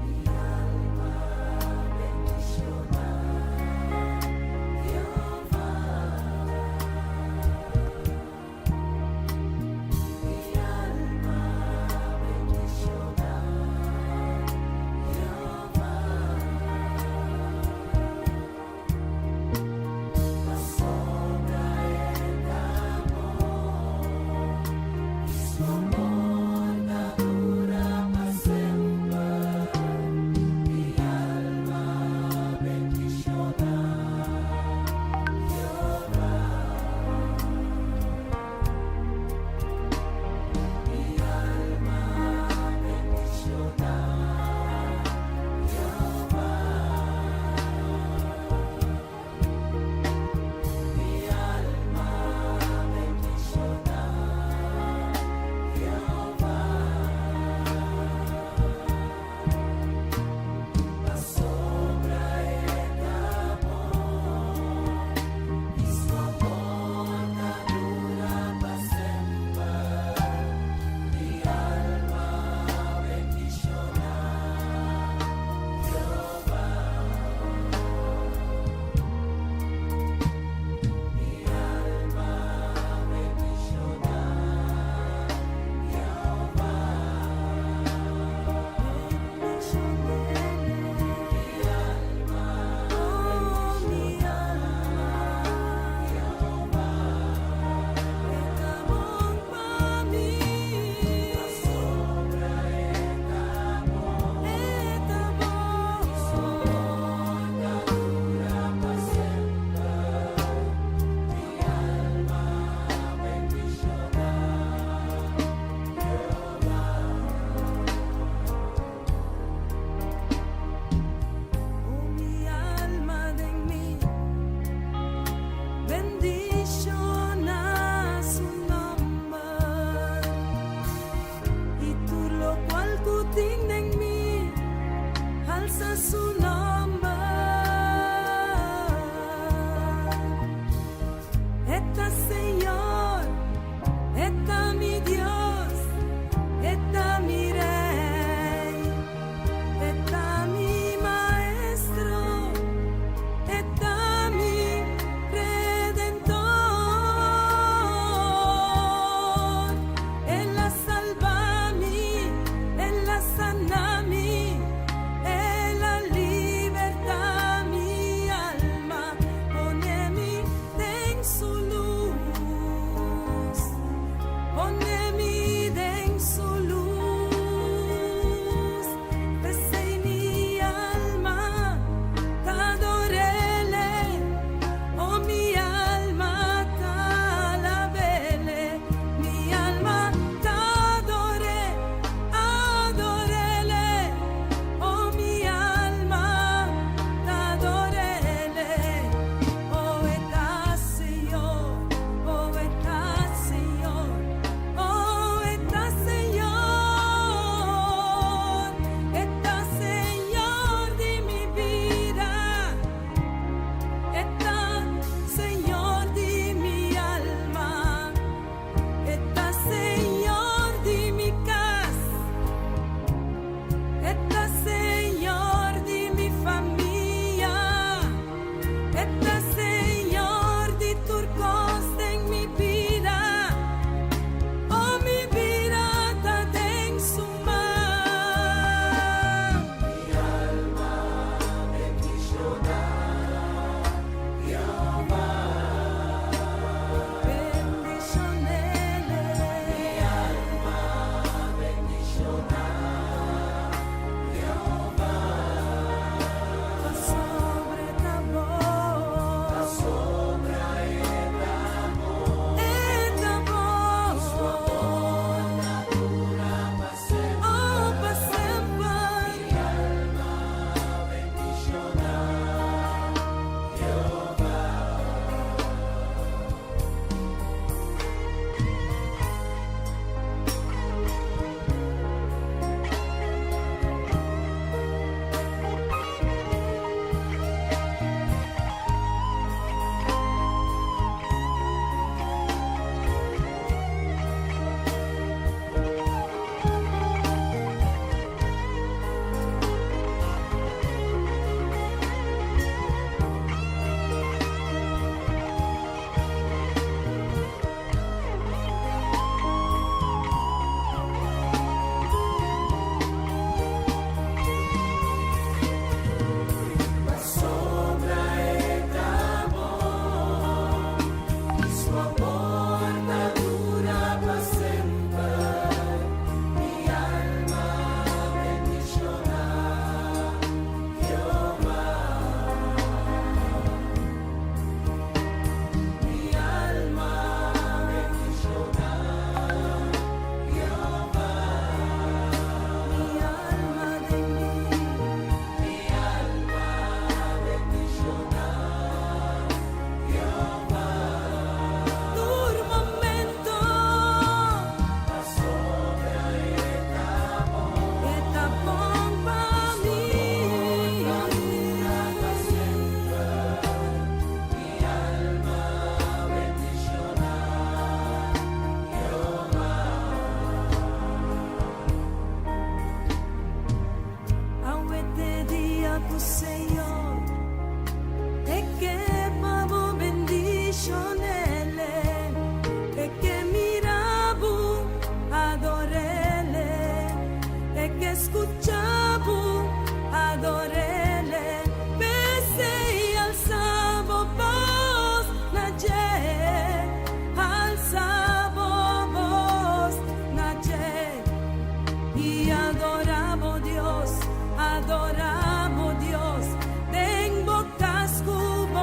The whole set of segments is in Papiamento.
Mi alma bendiciona.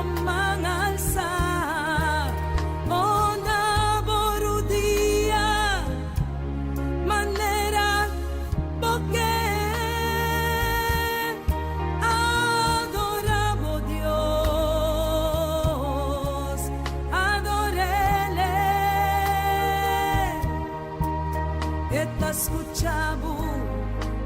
bo man alsá, oh na bo rudia, manera bo ke. Adorá bo Dios, ador'Ele. E ta skucha bo,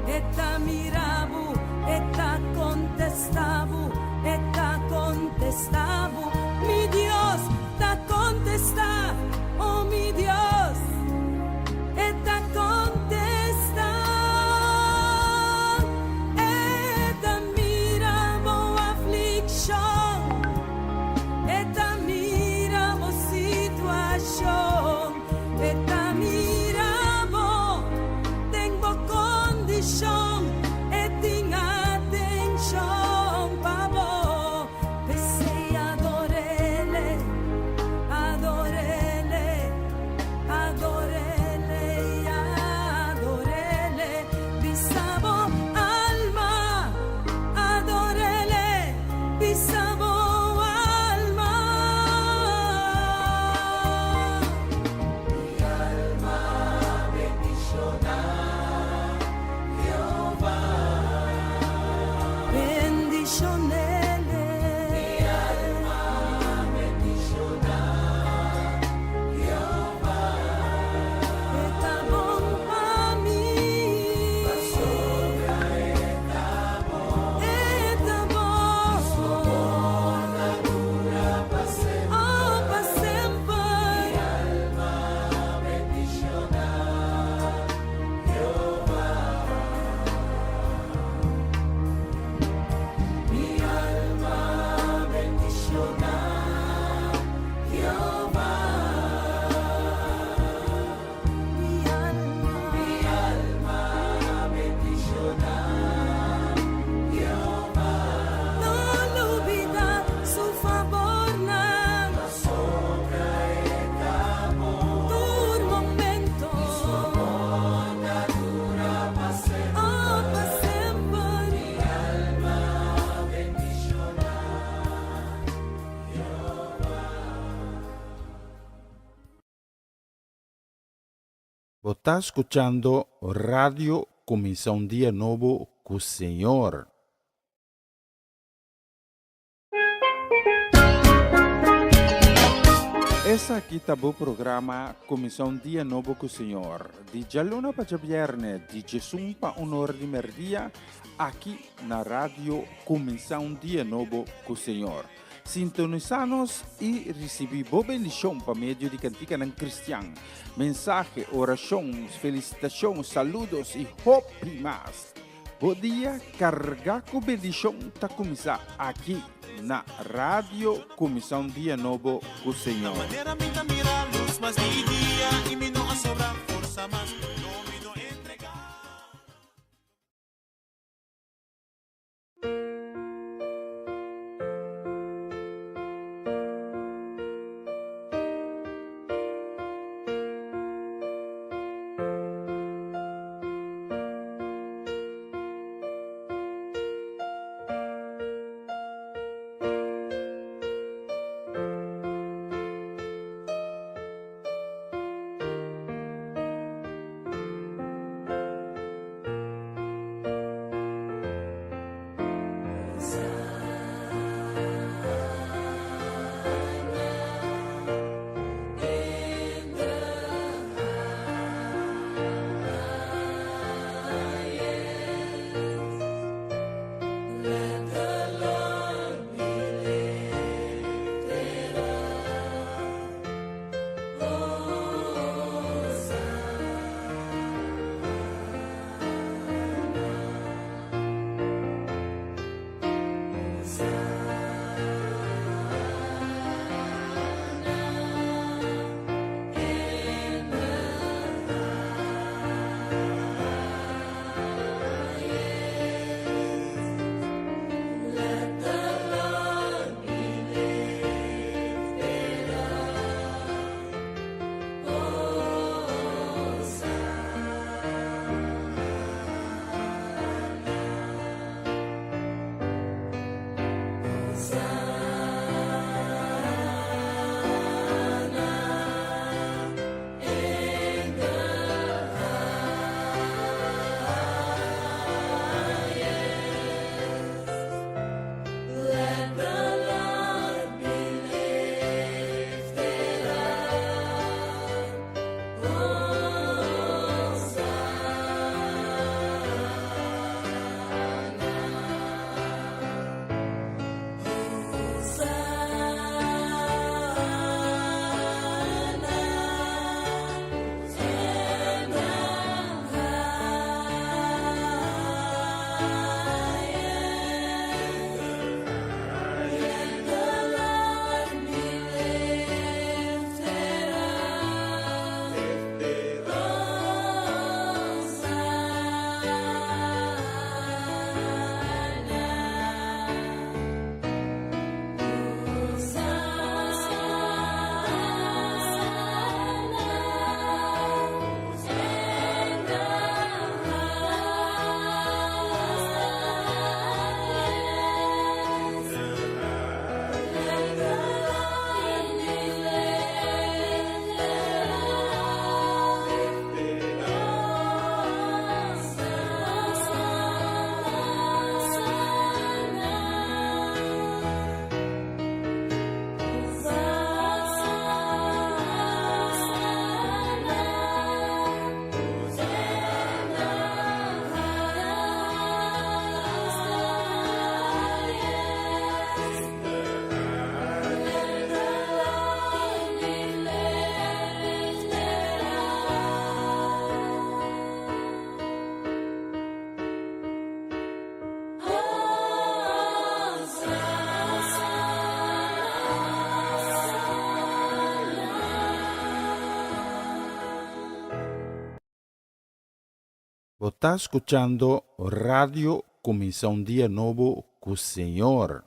e ta mira bo, e ta kontestá bo, e ta kontestá bo. Mi Dios ta kontestá, oh mi Dios, e ta kontestá. E ta mira bo aflikshon, e ta mira bo situashon, e ta mira bo den bo kondishon, e tin atenshon pa bo. P'esei ador'Ele, ador'Ele, ador'Ele, ador'Ele. Bisa bo alma, ador'Ele, bisa bo alma. Mi alma bendishoná Jehová. Bendishon'Ele. Mi alma bendishoná Jehová. E ta bon pa mi. Pasobra e ta bon. E ta bon. Su amor ta dura pa semper. Oh, pa semper. Mi alma bendishoná Jehová. Mi alma bendishoná Jehová. Mi alma, mi alma bendishoná Jehová. No lubidá su fabornan. Pasobra e ta bon. Tur momento. Su amor ta dura pa semper. Oh, pa semper. Mi alma bendishoná Jehová. Bo ta skuchando Radio Kuminsá un Dia Nobo ku Señor. Esaki ta bo programa Kuminsá un Dia Nobo ku Señor, di djaluna pa djabièrnè, di djesun pa un ora di mèrdia, aki na Radio Kuminsá un Dia Nobo ku Señor. Sintonisá nos i risibí bo bendishon pa medio di kantikanan kristian, mensahe, orashon, felisitashon, saludos i hopi mas. Bo dia kargá ku bendishon ta kuminsá aki na Radio Kuminsá un Dia Nobo ku Señor. Bo ta skuchando Radio Kuminsá un Dia Nobo ku Señor.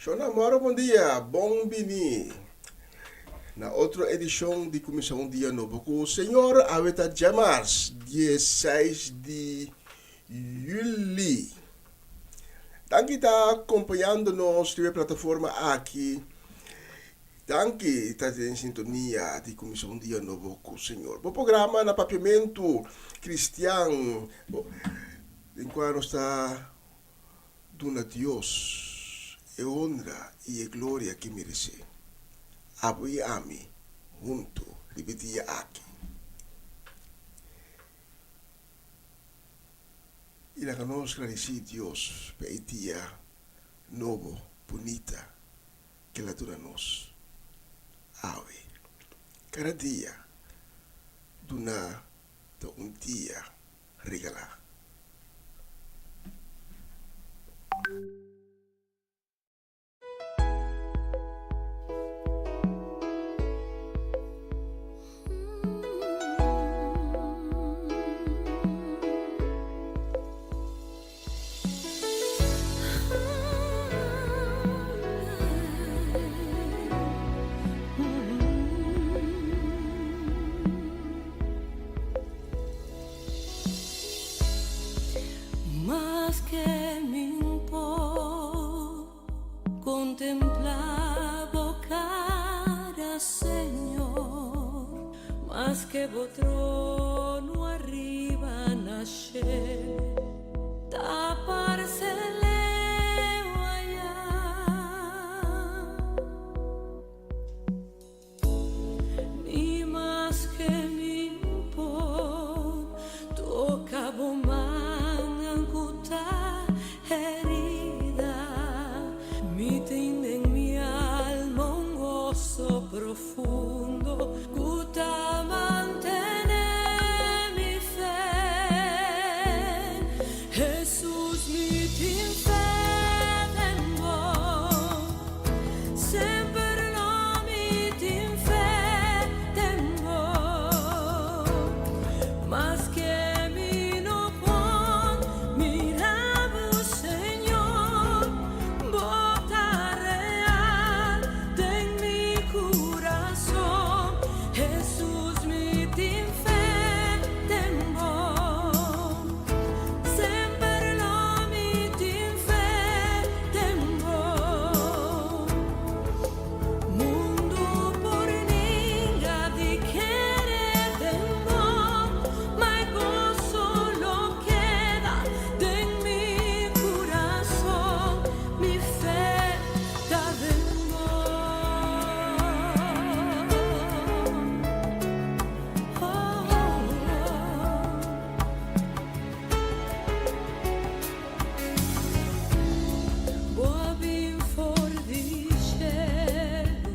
Shona Moro bon dia, bon bini na otro edishon di Kuminsá un Dia Nobo ku Señor. Awe ta djamars dieseis di yüli. Danki ta kompañando nos riba e plataforma aki. Danki ta den sintonia di Kuminsá un Dia Nobo ku Señor. Bo programa na Papiamentu Kristian den kua nos ta Duna Dios e honra i e gloria ke meresé. Abo i ami huntu riba e dia aki. I laga nos gradisí Dios pa e dia nobo bunita ke el a duna nos awe. Kada dia duna ta un dia regalá. Maske bo trono ariba na shelu ta parse leu ayá. Ni maske mi por toka bo mannan ku ta herida, mi tin den mi alma un goso profundo ku ta mantené mi fe. Hesus, mi tin fe den bo. Semper lo mi tin fe den bo. Maske mi no por mira bo, Señor, bo ta real den mi kurason. Hesus, mi tin fe den bo. Semper lo mi tin fe den bo. Mundu por ninga di kere den bo, ma goso lo keda den mi kurason, mi fe ta den bo. Oh. Bo a bin for di shelu,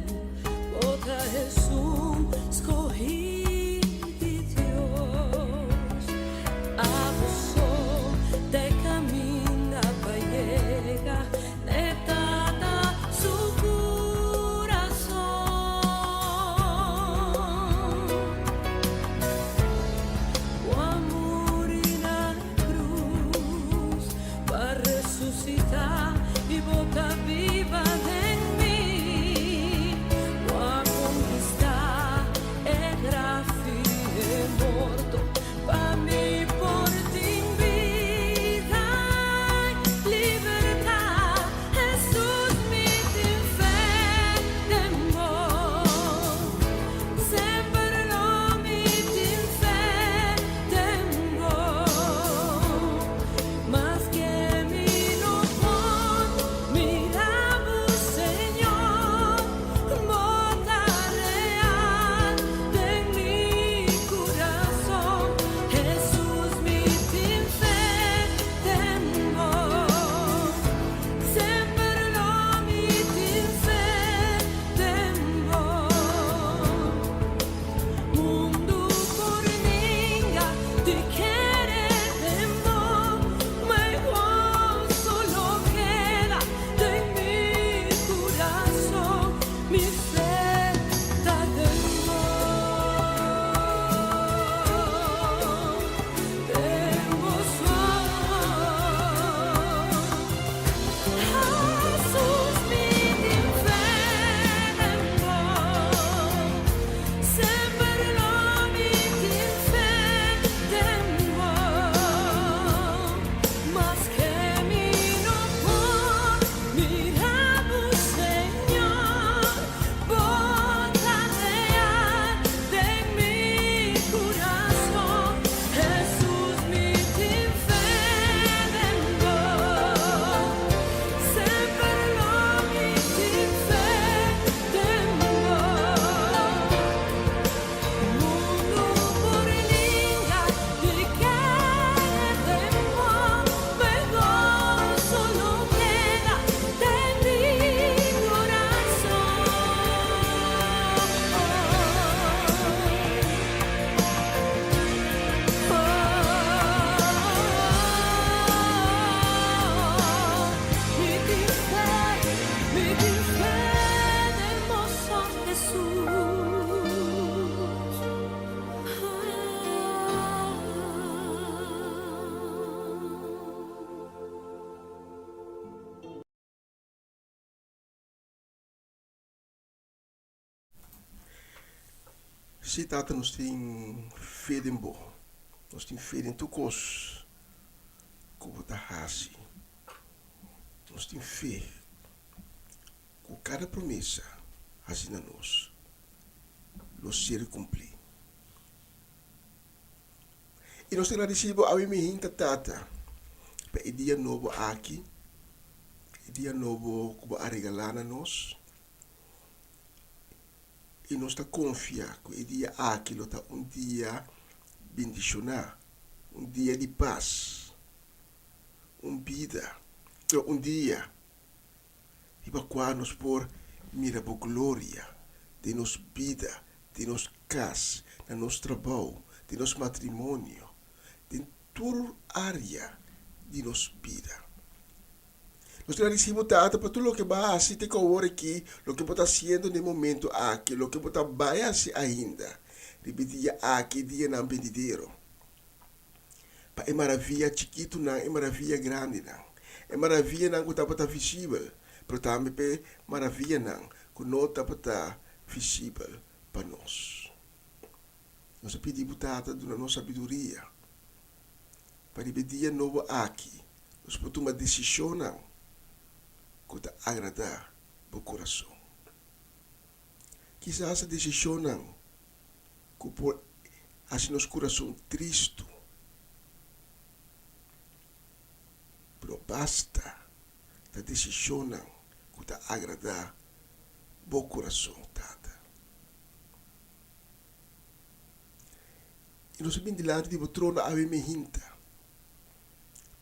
bo ta Hesus, skohí di Dios. Abo so ta e kaminda pa yega na Tata su kurason. Bo a muri na krus pa resusitá i bo ta biba den mi. Bo a konkistá e graf i e morto pa mi por tin bida i libertat. Hesus, mi tin fe den bo. Semper lo mi tin fe den bo. Maske mi no por mira bo, Señor, bo ta real den mi kurason. Hesus, mi tin fe den bo. Semper lo mi tin fe den bo. Mundu por ninga di kere den bo, ma goso lo keda den mi kurason, mi fe ta den bo. Den bo so. Hesus, mi tin fe den bo. Semper lo mi tin fe den bo. Maske mi no por mira bo, Señor, bo ta real den mi kurason. Hesus, mi tin fe den bo. Semper lo mi tin fe den bo. Mundu por ninga di kere den bo, ma goso lo keda den mi kurason. Oh, mi tin fe, mi tin fe den bo so, Hesus. Ah. Sí, Tata, nos tin fe den bo. Nos tin fe den tur kos ku bo ta hasi. Nos tin fe ku kada promesa hasi na nos lo ser kumplí. I nos ta gradisí bo awe mihinta Tata pa e dia nobo aki, e dia nobo ku bo a regalá na nos. I nos ta konfia ku e dia aki lo ta un dia bendishoná, un dia di pas, un bida, un dia riba kua nos por mira bo gloria den nos bida, den nos kas, na nos trabou, den nos matrimonio, den tur área di nos bida. Nos ta gradisí bo, Tata, pa tur loke bo a hasi te ku awor aki, loke bo ta hasiendo na e momentu aki, loke bo ta bai hasi ainda riba e dia aki, dianan benidero. Pa e maravia chikitunan, e maravia grandinan, e maravianan ku tabata visibel, pero tambe pa e maravianan ku no tabata visibel pa nos. Nos a pidi bo Tata duna nos sabiduria pa riba e dia nobo aki nos por tuma desishonnan ku ta agradá bo kurason. Kisas e desishonnan ku por hasi nos kurason tristu. Pero basta ta desishonnan ku ta agradá bo kurason, Tata. I nos a bin dilanti di bo trono awe mehinta,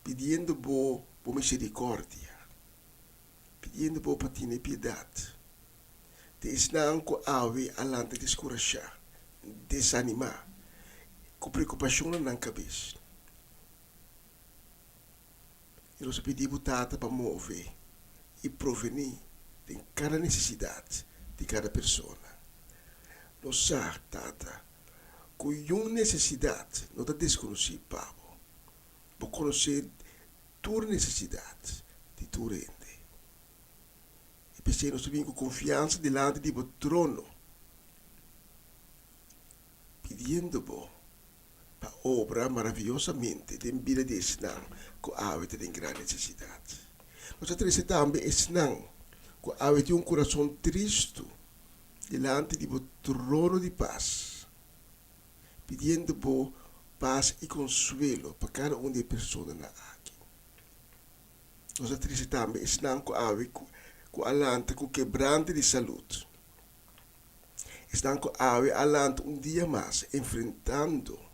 pidiendo bo bo miserikòrdia. Pidiendo bo pa tene piedat di esnan ku awe a lanta deskurashá, desanimá, ku preokupashon na nan kabes. I nos a pidi bo Tata pa move i provení den kada nesesidat di kada persona. Nos sa, Tata, ku yun nesesidat no ta deskonosí pa bo. Bo konosé tur nesesidat di tur hende. I p'esei nos ta bin ku konfiansa dilanti di bo trono, pidiendo bo pa obra maraviyosamente den bida di esnan ku awe ta den gran nesesidat. Nos ta trese tambe esnan ku awe tin un kurason tristu dilanti di bo trono di pas. Pidiendo bo pas i konsuelo pa kada un di e personanan aki. Nos ta triste tambe esnan ku awe ku a lanta ku kebrante di salud. Esnan ku awe a lanta un dia mas enfrentando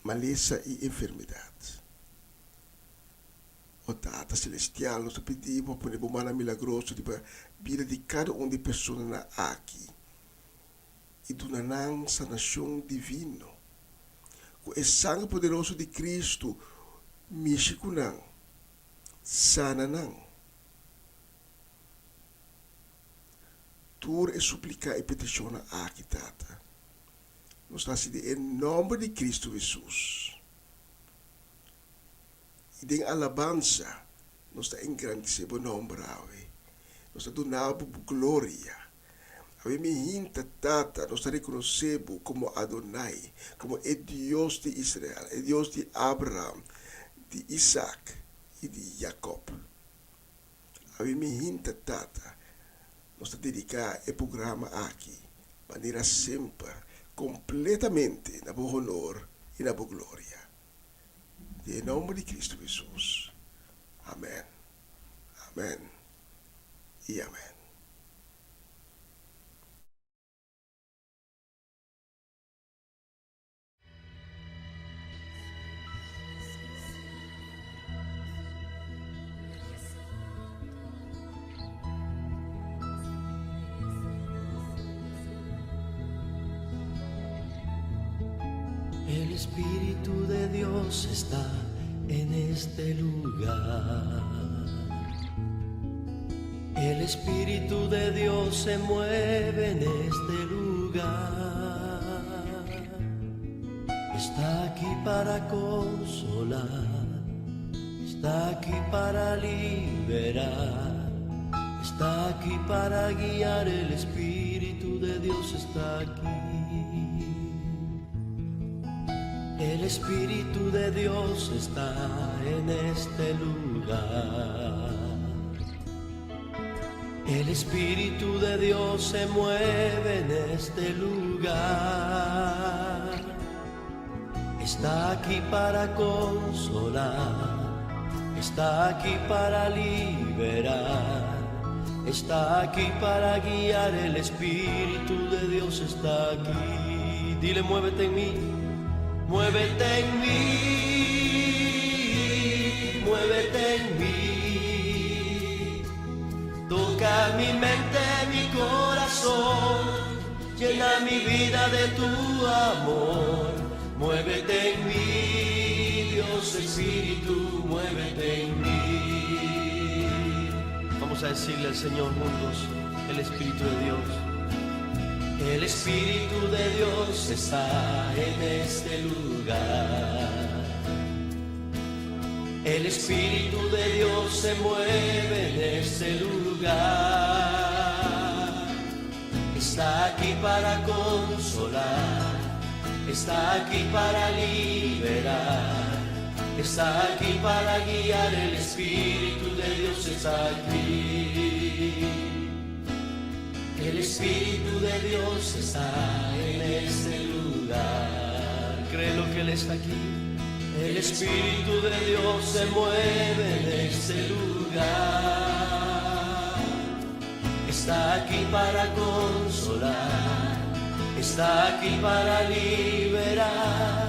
malesa i enfermedat. O Tata Selestial, nos ta pidi bo pa pone bo mannan milagroso riba bida di kada un di e personanan aki. i duna nan sanashon divino. Ku e sanger poderoso di Kristu mishi ku nan, sana nan. Tur e supliká i petishonnan aki, Tata, nos ta hasi den e nòmber di Kristu Hesus. I den alabansa nos ta engrandisé bo nòmber awe. Nos ta duna bo gloria. Awe mi hinta, Tata, nos ta rekonosé bo komo Adonai, komo e Dios di Israel, e Dios di Abraham, di Isak i di Jakòb. Awe mi hinta, Tata, nos ta dediká e programa aki manera semper kompletamente na bo honor i na bo gloria. Den e nomber di Cristo Jesus. Amen. Amen. I amen. El Espíritu de Dios está en este lugar. El Espíritu de Dios se mueve en este lugar. Está aquí para consolar, está aquí para liberar, está aquí para guiar. El Espíritu de Dios está aquí. El Espíritu de Dios está en este lugar. El Espíritu de Dios se mueve en este lugar. Está aquí para consolar, está aquí para liberar, está aquí para guiar, el Espíritu de Dios está aquí. Dile, muévete en mí, muévete en mí, muévete en mí. Toca mi mente, mi corazón, llena mi vida de tu amor. Muévete en mí, Dios Espíritu, muévete en mí. Vamos a decirle al Señor juntos, el Espíritu de Dios. El Espíritu de Dios está en este lugar. El Espíritu de Dios se mueve en este lugar. Está aquí para consolar, está aquí para liberar, está aquí para guiar. El Espíritu de Dios está aquí. El Espíritu de Dios está en este lugar. Créelo que Él está aquí. El Espíritu de Dios se mueve en este lugar. Está aquí para consolar, está aquí para liberar,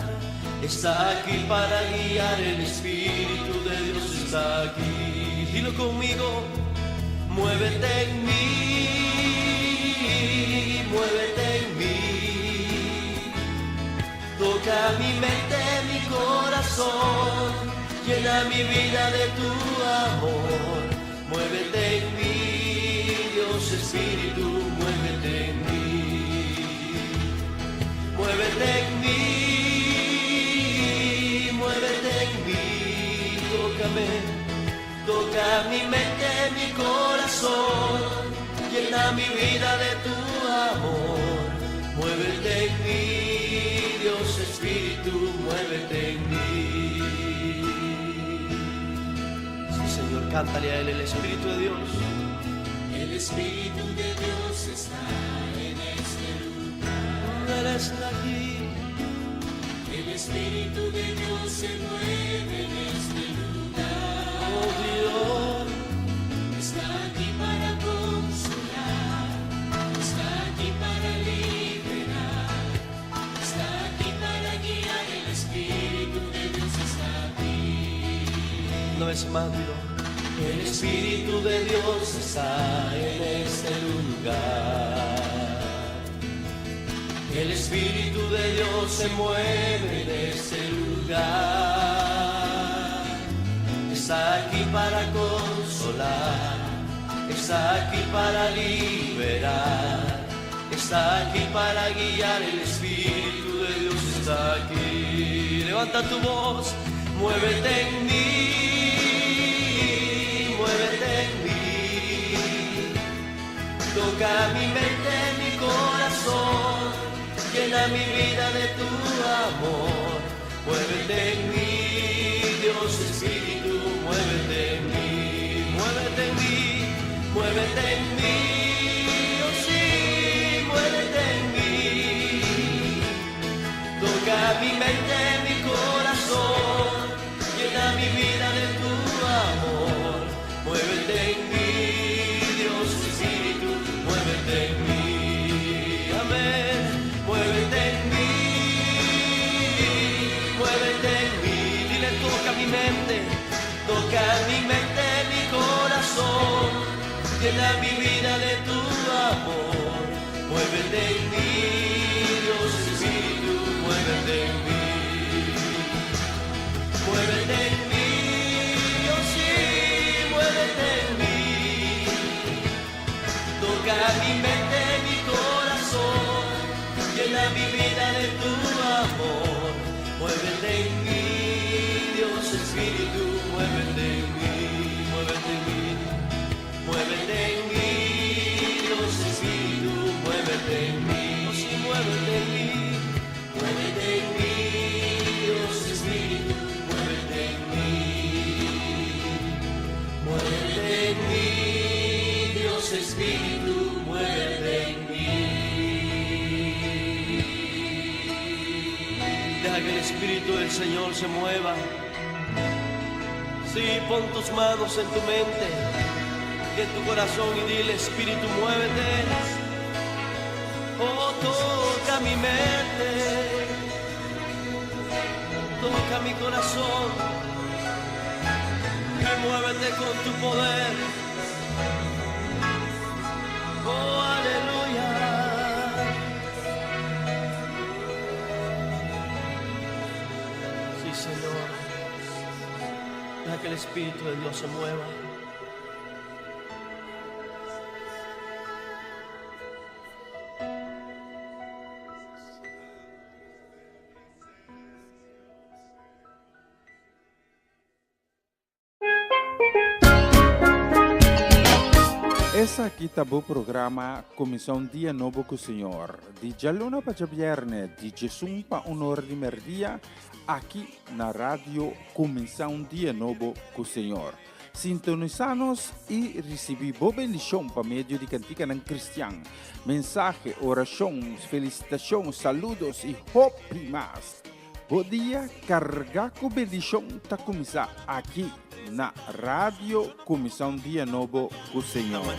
está aquí para guiar. El Espíritu de Dios está aquí. Dilo conmigo, muévete en mí, muévete en mí. Toca mi mente, mi corazón, llena mi vida de tu amor. Muévete en mí, Dios Espíritu, muévete en mí. Muévete en mí, muévete en mí, tócame, toca mi mente, mi corazón, llena mi vida de tu amor. Muévete en mí, Dios Espíritu, muévete en mí. Sí, Señor, cántale a Él el Espíritu de Dios. El Espíritu de Dios está en este lugar. Él está aquí. El Espíritu de Dios se mueve en este lugar. Oh Dios, Está aquí para consolar, está aquí para liberar, está aquí para guiar. El Espíritu de Dios está aquí. una vez más, dilo. El Espíritu de Dios está en este lugar. El Espíritu de Dios se mueve en este lugar. Está aquí para consolar, está aquí para liberar, está aquí para guiar. El Espíritu de Dios está aquí. Levanta tu voz, muévete en mí, muévete en mí. Toca mi mente, mi corazón, llena mi vida de tu amor. Muévete en mí, Dios Espíritu, muévete en mí, muévete en mí, muévete en mí, oh sí, muévete en mí. Toca mi mente, mi corazón, llena mi vida de tu amor. Muévete en mí, Dios Espíritu, muévete en mí. Amén. Muévete en mí, muévete en mí. Dile, toca mi mente, toca mi mente, mi corazón, llena mi vida de tu amor. Muévete en mí, Dios Espíritu, muévete en mí. Muévete en mí, oh sí, muévete en mí. Toca mi mente, mi corazón, llena mi vida de tu amor. Muévete en mí, Dios Espíritu, muévete en mí, muévete en mí. Muévete en mí, Dios Espíritu, muévete en mí, oh sí, muévete en mí. Muévete en mí, Dios Espíritu, muévete en mí. Muévete en mí, Dios Espíritu, muévete en mí. Deja que el Espíritu del Señor se mueva. Sí, pon tus manos en tu mente y en tu corazón y dile, Espíritu, muévete. Oh, toca mi mente, toca mi corazón y muévete con tu poder. Oh, aleluya. Sí, Señor. Deja que el Espíritu de Dios se mueva. Esaki ta bo programa Kuminsá un Dia Nobo ku Señor, di djaluna pa djabièrnè di djesun pa un or di mèrdia, aki na Radio Kuminsá un Dia Nobo ku Señor. Sintonisá nos i risibí bo bendishon pa medio di kantikanan kristian, mensahe, orashon, felisitashon, saludos i hopi mas. Bo dia kargá ku bendishon ta kuminsá aki na Radio Kuminsá un Dia Nobo ku Señor.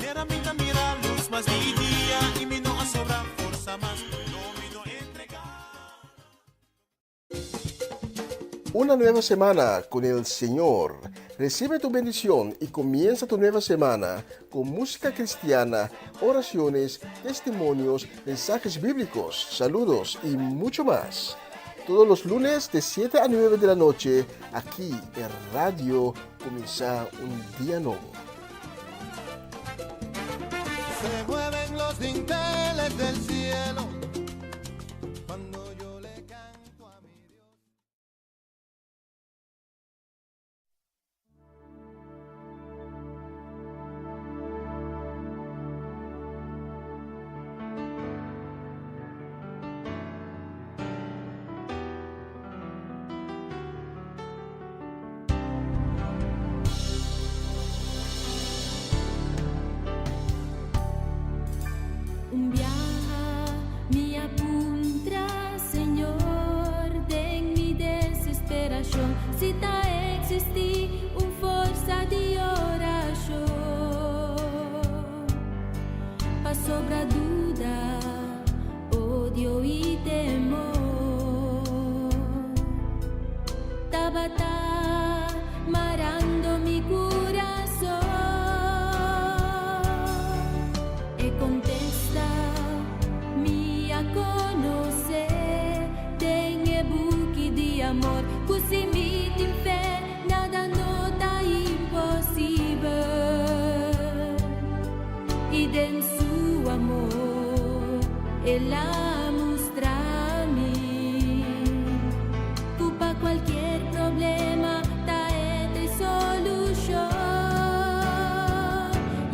Una nueva semana con el Señor. Recibe tu bendición y comienza tu nueva semana con música cristiana, oraciones, testimonios, mensajes bíblicos, saludos y mucho más. Todos los lunes de 7 a 9 de la noche, aquí en Radio Comienza un Día Nuevo. Se mueven los dinteles del cielo cuando yo le canto a mi Dios. Un biaha mi a puntra Señor den mi desesperacion si ta existi un forsa di oracion pasobra duda, odio y temor tabata marando mi curason. E contesta mi a conoce den e buki di amor cu si mi tin fe nada no ta imposibel y den su amor el a mustra mi cu pa cualkier problema ta e t'e solucion.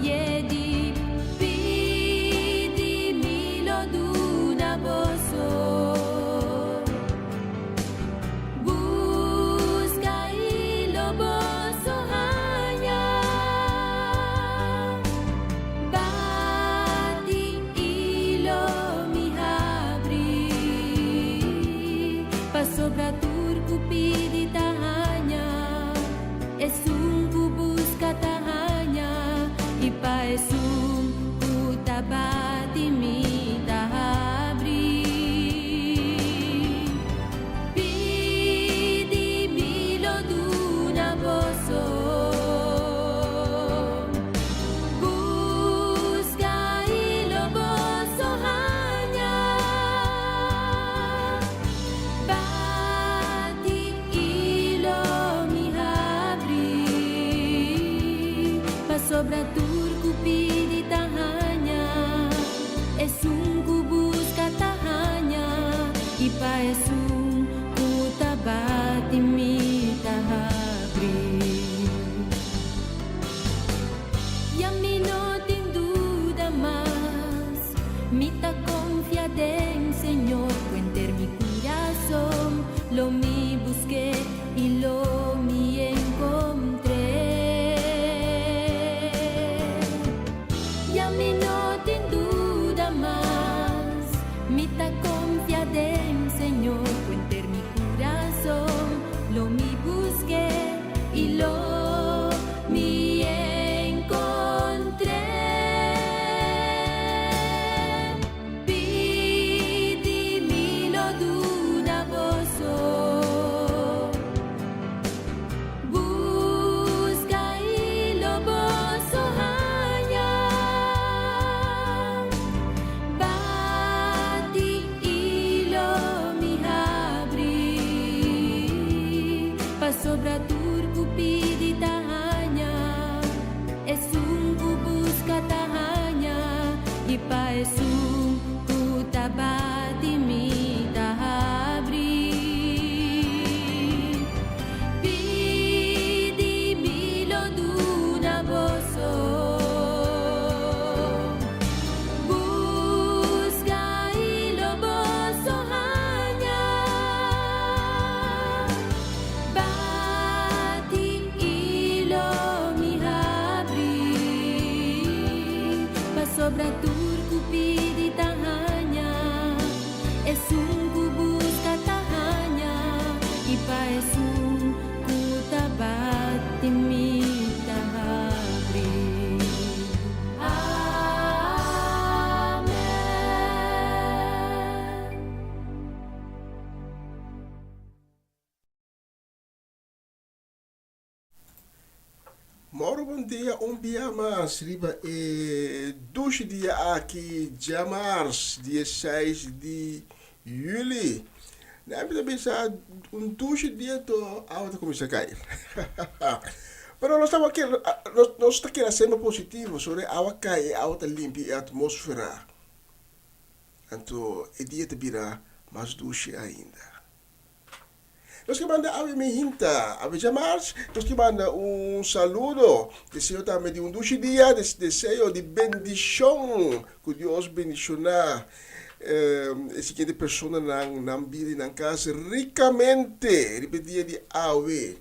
Y e di, Pidi mi lo duna boso. Busca y lo boso haña. Bati y lo mi habri. Pasobra tur cu pidi ta haña. Esun cu busca ta haña. Y pa esun cu ta bati mi ta habri. Pidi mi lo duna boso. Busca y lo boso haña. Bati y lo mi habri. Pasobra tur cu pidi ta haña. Esun cu busca ta haña. Y pa esun cu ta bati mi ta habri. Ya mi no tin duda mas. Mi ta confia den Señor. Cu henter mi curason. Lo mi busc'e y lo mi encontr'e. Ya mi no tin duda mas. Mi ta confia den Señor. Cu henter mi curason. I pa esun ku ta bati mi ta habri. Pidi mi lo duna boso. Buska i lo boso haña. Bati i lo mi habri. Pasobra tur ku pidi ta haña. Esun ku buska ta haña. I pa esun ku ta bati mi ta habri. Amen. Moro bon dia un bia mas riba e dushi dia aki djamars dieseis di juli. Nan mi ta bisa un dushi dia to awa ta kuminsá kai. Pero nos ta nos ta keda semper positivo sobre awa kai e awa ta limpia e atmosfera. Anto e dia ta bira mas dushi ainda. Nos ke manda awe mi hinta, awe djamars, nos ke manda un saludo, deseo tambe di un dushi dia, deseo di bendishon, ku Dios bendishoná e siguiente personanan, nan bida i nan kas rikamente riba e dia di awe.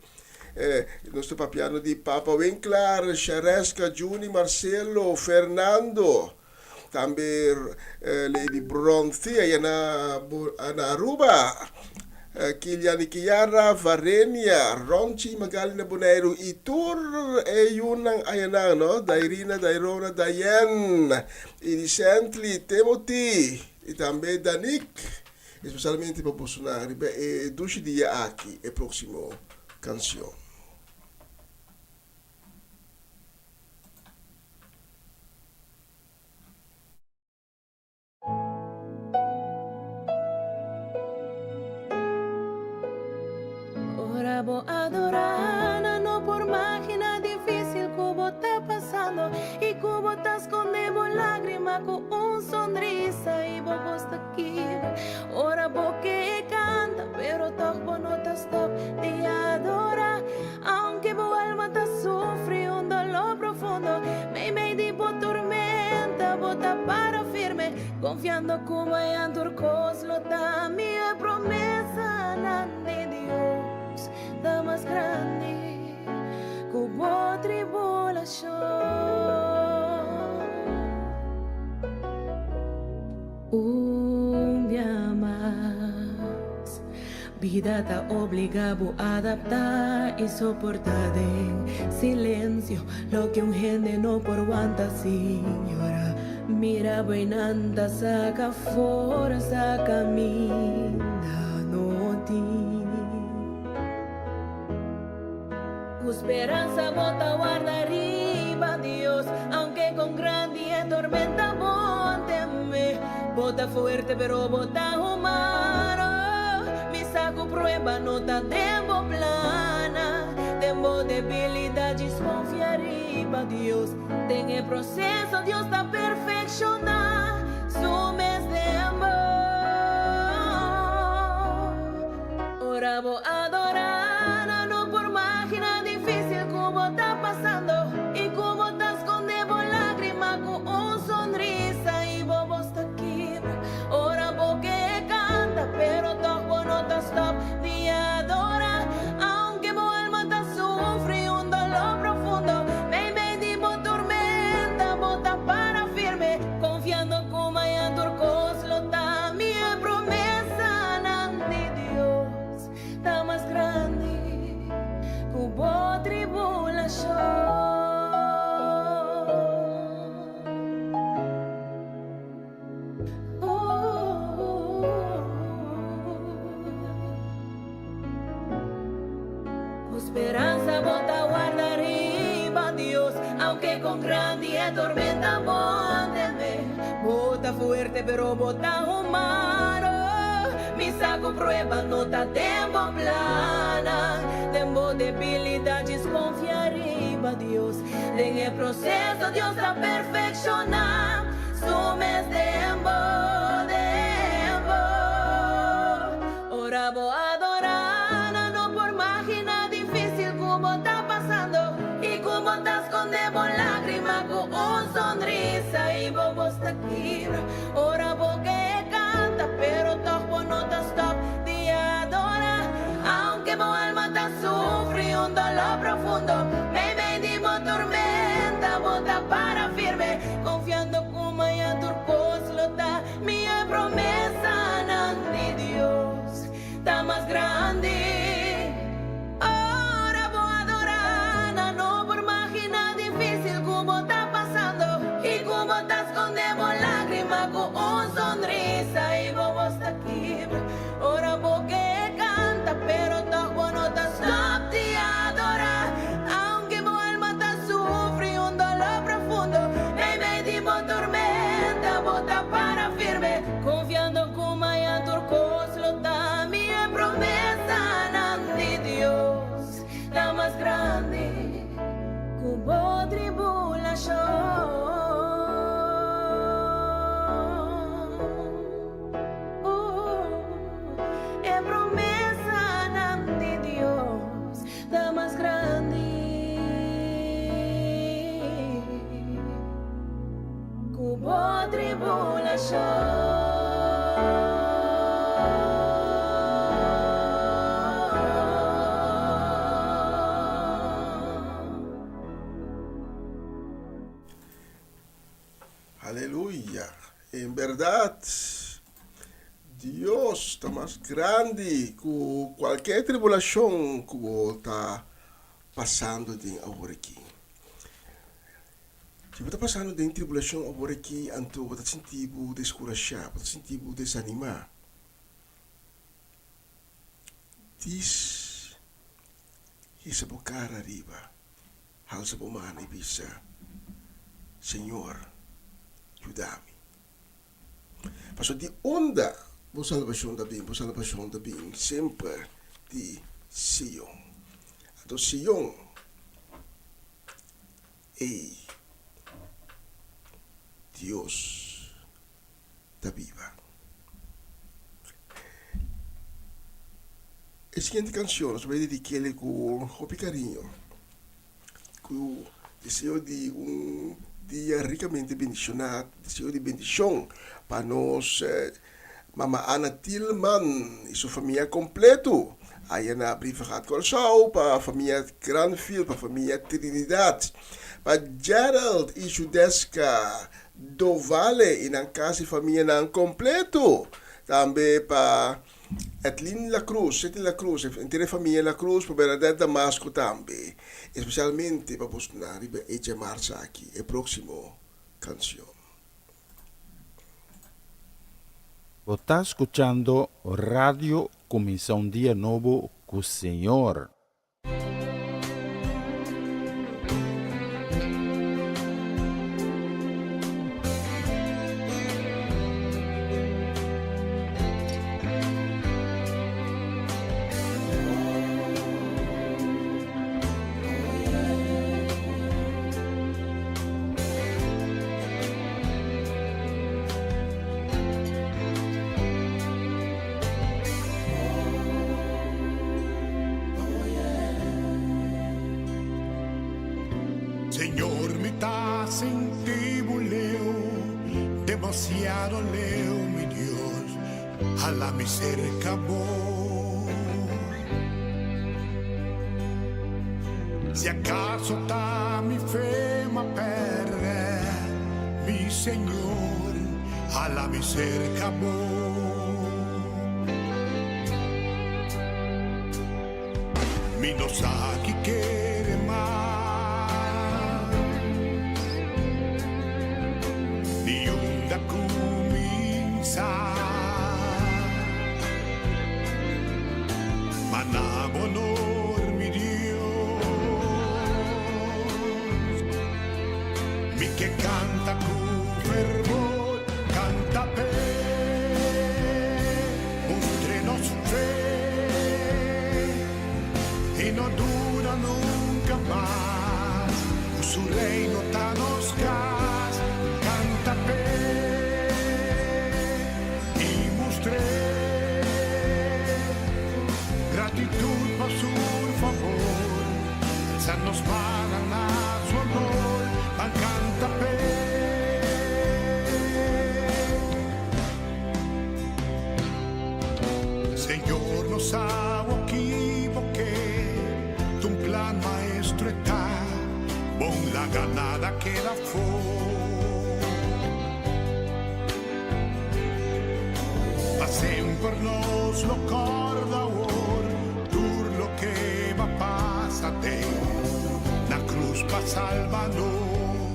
Nos ta papiando di Papa Winklaar, Shareska, Juni, Marcelo, Fernando, Tambe Lady Bronthia ya na na Aruba, Kilian y Kiara, Varenia, Ronchi y Magali na Boneiru y tur e yunan ayanan no, Dairina, Dairona, Dayen y Dicently, Timothy y tambe Danique, especialmente pa bosonan riba e dushi dia aki e proximo cancion. Ora bo adorá nan no por magina difícil ku bo ta pasando i ku bo ta skonde bo lágrima ku un sonrisa i bo bos ta kibra. Ora bo ke kanta pero tòg bo no ta stòp di adorá. Aunke bo alma ta sufri un dolor profundo, meimei di bo tormenta bo ta para firme, confiando cu mañan tur cos lo ta mihor. Promesanan di Dios ta mas grandi cu bo tribulacion. Un bia mas. Bida ta obliga bo adapta y soporta den silencio loke un hende no por wanta sin yora. Mira bo einan ta saca forsa caminda no tin. Cu speransa bo ta warda riba Dios, aunke con grandi e tormenta bo teme. Bo ta fuerte pero bo ta humano, mi sa cu prueba no ta den bo plana. Den bo debilidad djis confia riba Dios, den e proceso Dios ta perfecciona su mes den bo. Ora bo adorá nan no por magina difícil ku bo ta pasando i ku bo ta skonde bo lágrima ku un sonrisa i bo bos ta kibra ora bo ke kanta pero tòg bo no ta stòp di adorá aunke bo alma ta sufri un doló profundo meimei di bo tormenta bo ta para firme konfiando ku mañan tur kos lo ta mihó promesanan di Dios ta mas grandi ku bo tribulashon. Ku speransa bo ta warda riba Dios, aunke kon grandi e tormenta bo teme. Bo ta fuerte pero bo ta humano, mi sa ku prueba no ta den bo plannan. Den bo debilidad djis konfia riba Dios, den e proseso Dios ta perfekshoná. su mes den bo, den bo. Ora bo adorá, nan no por maginá difícil ku bo ta pasando i ku bo ta skonde bo lágrima ku un sonrisa i bo bos ta kibra ora bo ke kanta, pero tòg bo no ta stòp di adorá. Aunke bo alma ta sufri un doló profundo, meimei di bo tormenta bo ta para firme, konfiando ku maña tur kos lo ta mihó. E promesanan di Dios ta mas grandi. Ora bo adorá, nan no por maginá difísil ku bo ta pasando i ku bo ta skonde bo lágrima ku un sonrisa i bo bos ta kibra. Ora bo ke kanta, pero tòg bo no ta stòp di adorá. Aunke bo alma ta sufri un doló profundo, meimei di bo tormenta bo ta para firme, konfiando ku maña tur kos lo ta mi. E promesanan di Dios ta mas grandi ku bo tribulashon. E promesanan di Dios ta mas grandi ku bo tribulashon. Aleluya! En bèrdat, Dios ta mas grandi ku kualke tribulashon ku bo ta pasando den aworakí. Si bo ta pasando den tribulashon aworakí, anto bo ta sinti bo deskurashá, bo ta sinti bo desanimá. Dis hisa bo kara ariba. Halsa bo man i bisa, Señor, yuda mi. Pasobra di unda bo salbashon ta bin? Bo salbashon ta bin semper di Sion. Anto Sion ei Dios ta biba. E siguiente canción nos bai dediquele cu hopi cariño, cu deseo di un dia ricamente bendiciona, deseo di bendicion pa nos Mama Ana Tilman y su famia completo aya na Brievengat Corsou, pa famia Granfield, pa famia Trinidad, pa Gerald y Judeska Dovale y nan casi famianan completo, tambe pa Edlin La Cruz, Edlin La Cruz, henter e famia La Cruz, pa Bernadette Damasco tambe, especialmente pa bosnan riba e djamarsa aki, e proximo cancion. Bo ta scuchando Radio Cuminsa un Dia Nobo cu Señor. Señor mi ta sinti bo leu, demasiado leu mi Dios, hala mi cerca bo. Si acaso ta mi fe m'a perde, mi Señor, hala mi cerca bo. Mi no sa ki kere mas, ni unda kuminsá. Ma na bo honor, mi Dios, mi ke kanta ku fervor, kanta p'e mustre nos fe i no duda nunka. sa ki bo ke, ta un plan maestro e ta, bon laga nada keda afó. Pa semper nos lo kòrda awor tur loke bo a pasa den na krus pa salba nos.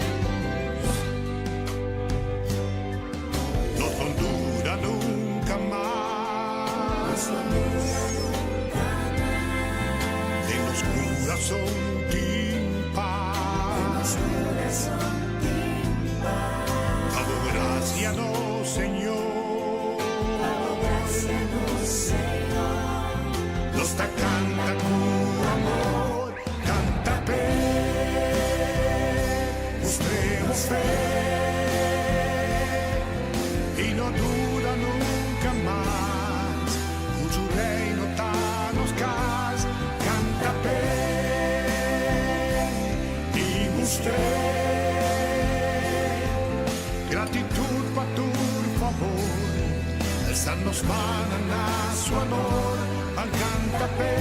Nos no duda nunka mas. Den nos kurason tin pas. Pa bo grasia nos Señor. Nos ta kanta ku amor, kanta p'e, mustr'e bo fe i no duda nunka mas ku su reino ta nos kas, kanta p'e i mustr'e gratitut pa tur fabor, alsa nos mannan na su honor, ban kanta p'e.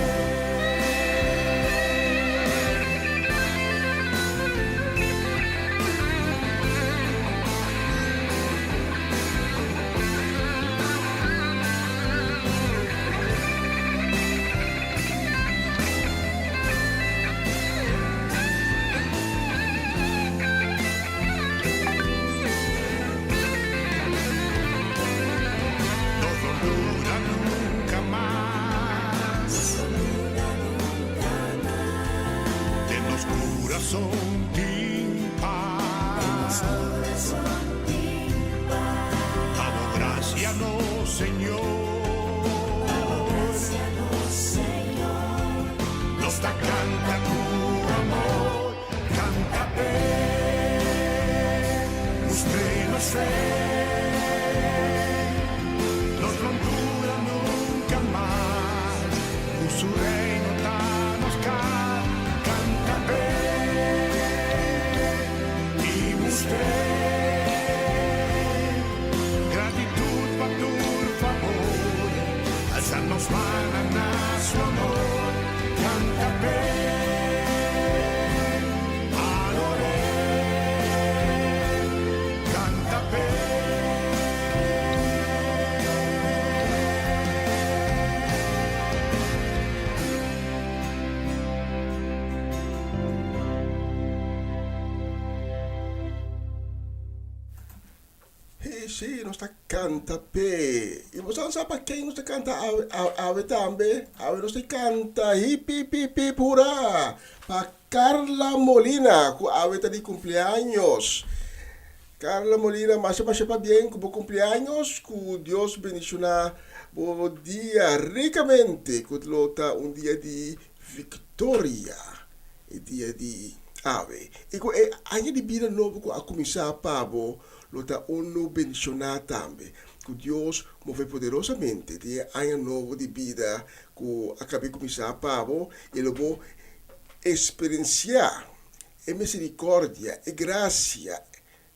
Nos no duda nunka mas. Den nos kurason tin pas. Pa bo grasia nos Señor. Nos ta kanta ku amor, kanta p'e, mustr'e nos fe. Nos no duda nunka mas, ku su reino ta nos kas, kanta p'e i mustr'e gratitut pa tur fabor, alsa nos mannan na su honor, kanta p'e, ador'é, kanta p'e. Hey, sí, nos ta kanta p'e. I bo sa pa ken nos ta kanta awe, awe tambe? Awe nos ta kanta hip hip hip hip hurá pa Carla Molina ku awe ta di kumpleaños. Carla Molina, masha masha pabien ku bo kumpleaños, ku Dios bendishoná bo dia rikamente, ku lo ta un dia di viktoria e dia di awe. I ku e aña di bida nobo ku a kuminsá pa bo lo ta unu bendishoná tambe. Ku Dios move poderosamente den e aña nobo di bida ku a kab'é kuminsá pa bo i lo bo eksperensiá e misericordia, e gracia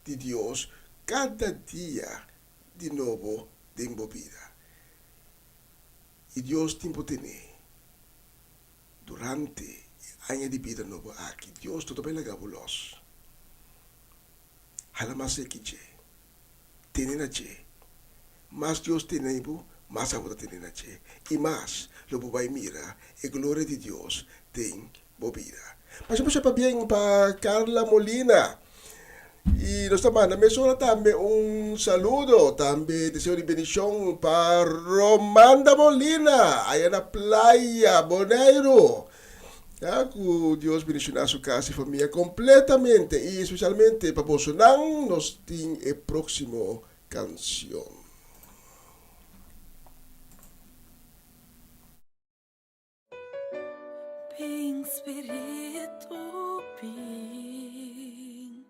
di Dios cada dia di nobo den bo bida. Y Dios tin bo tene durante e aña di bida nobo aki. Dios no ta bay laga bo los. Hala mas serki dje. Tene na dje. Mas Dios tene bo, mas abo ta tene na dje. I mas lo bo bai mira e gloria di Dios den bo bida. Masha masha pabien pa Carla Molina. I nos ta manda mesora tambe un saludo, tambe deseo di bendicion pa Romanda Molina, aya na Playa, Boneiru. Ya, ku Dios bendiciona su cas y famia completamente y especialmente pa bosonan nos tin e proximo cancion. Bin Spiritu bin